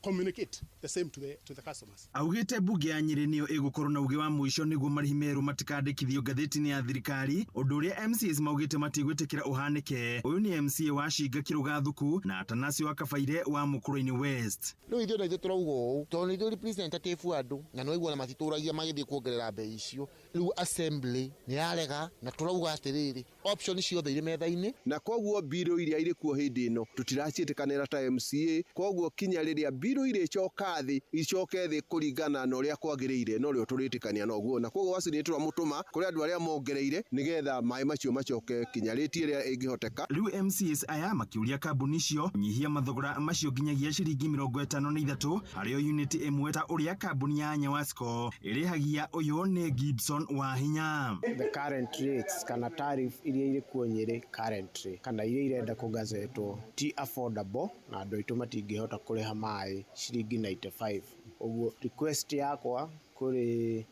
communicate the same to the customers. Augĩte mbunge ya Nyĩrĩ nĩyo ĩgũkorwo na uge wa mũico nĩguo marĩhi merũ matikandĩkithio ngathĩti-inĩ ya thirikari, ũndũ ũrĩa MCAs maugĩte matigwĩtĩkĩra ũhanĩke. Ũyũ nĩ MCA wa Cinga Kĩrũgathuku na Atanasio wa Kabaire wa Mũkũrũ-inĩ West. Rĩu ithuĩ na ithuĩ tũrauga ũũ tondũ nĩ ithuĩ representative andũ na nĩ waigua na matitũragia magĩthiĩ kuongerera mbei icio. Rĩu assembly nĩ yarega na tũrauga atĩrĩrĩ, option ciothe irĩ metha-inĩ, na koguo mbirũ iria irĩ kuo hĩndĩ ĩno tũtiraciĩtĩkanĩra ta MCA, koguo kinya rĩrĩa mbirũ irĩcoka thĩ icoke thĩ kũringana na ũrĩa kwagĩrĩire no rĩo tũrĩtĩkania noguo, na koguo wacu nĩ tũramũtũma kũrĩ andũ arĩa mongereire nĩgetha maĩ macio macoke kinya rĩti ĩrĩa ĩngĩhoteka. Rĩu MCAs aya makĩũria kambuni icio nyihia mathogora macio nginyagia ciringi 53 harĩ o unit ĩmwe ta ũrĩa kambuni ya Nyawasco ĩrĩhagia. Ũyũ nĩ Gibson wa Hinya. The current rates kana tariff iria irĩ kuo Nyĩrĩ currently kana iria irenda kũgazetwo ti affordable na andũ aitũ matingĩhota kũrĩha maĩ ciringi 95. Ũguo request yakwa kũrĩ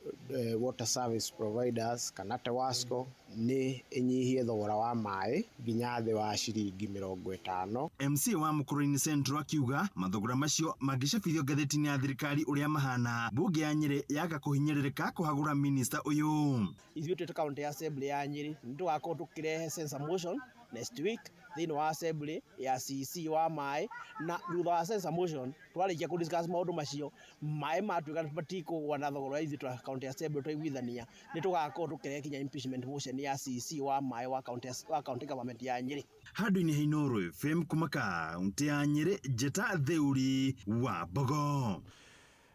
water service providers kana TEWASCO nĩ ĩnyihie thogora wa maĩ nginya thĩ wa ciringi 50. MC wa Mũkũrũ-inĩ Central akiuga mathogora macio mangĩcabithio ngathĩti-inĩ ya thirikari ũrĩa mahana, mbunge ya Nyĩrĩ yaga kũhinyĩrĩrĩka kũhagũra minista ũyũ. Ithuĩ twĩ county assembly ya Nyĩrĩ nĩ tũgakorwo tũkĩrehe censure motion next week thĩinĩ wa assembly ya CC wa maĩ, na thutha wa censure motion twarĩkia kũ discuss maũndũ macio maĩ matuĩka matikũgũa na thogora ithuĩ twa county assembly twaiguithania nĩ tũgakorwo tũkĩrehe kinya impeachment motion ya CC wa maĩ wa county government ya Nyĩrĩ. Handũ-inĩ ha Inooro FM kuma kaunti ya Nyĩrĩ, Njĩta Theuri wa Mbogo.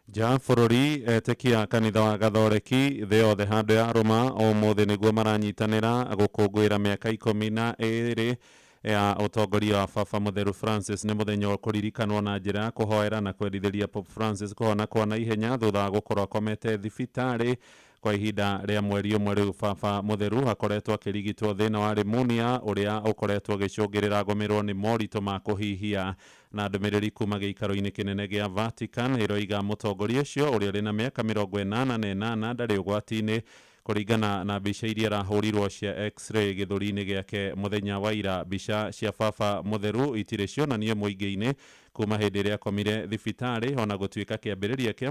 Nja bũrũri etĩkia kanitha wa Gathoreki thĩ yothe handũ ya Rũma ũmũthĩ nĩguo maranyitanĩra gũkũngũĩra mĩaka 12 Ya ũtongoria wa Baba Mũtheru Francis nĩ mũthenya wa kũririkanwo na njĩra ya kũhoera na kwendithĩria Pope Francis kũhona kwa naihenya thutha wa gũkorwo akomete thibitarĩ kwa ihinda rĩa mweri ũmwe. Rĩu Baba Mũtheru akoretwo akĩrigitwo thĩna wa pneumonia ũrĩa ũkoretwo ũgĩcũngĩrĩra agũmĩrwo nĩ moritũ ma kũhihia. Na ndũmĩrĩri kuma gĩikaro-inĩ kĩnene gĩa Vatican ĩroiga mũtongoria ũcio ũrĩa ũrĩ na mĩaka 88 ndarĩ ũgwati-inĩ, kũringana na mbica iria arahũrirwo cia x-ray gĩthũri-inĩ gĩake mũthenya wa ira. Mbica cia Baba Mũtheru itirĩ cionanio mũingĩ-inĩ kuma hĩndĩ ĩrĩa akomire thibitarĩ, ona gũtuĩka kĩambĩrĩria kĩa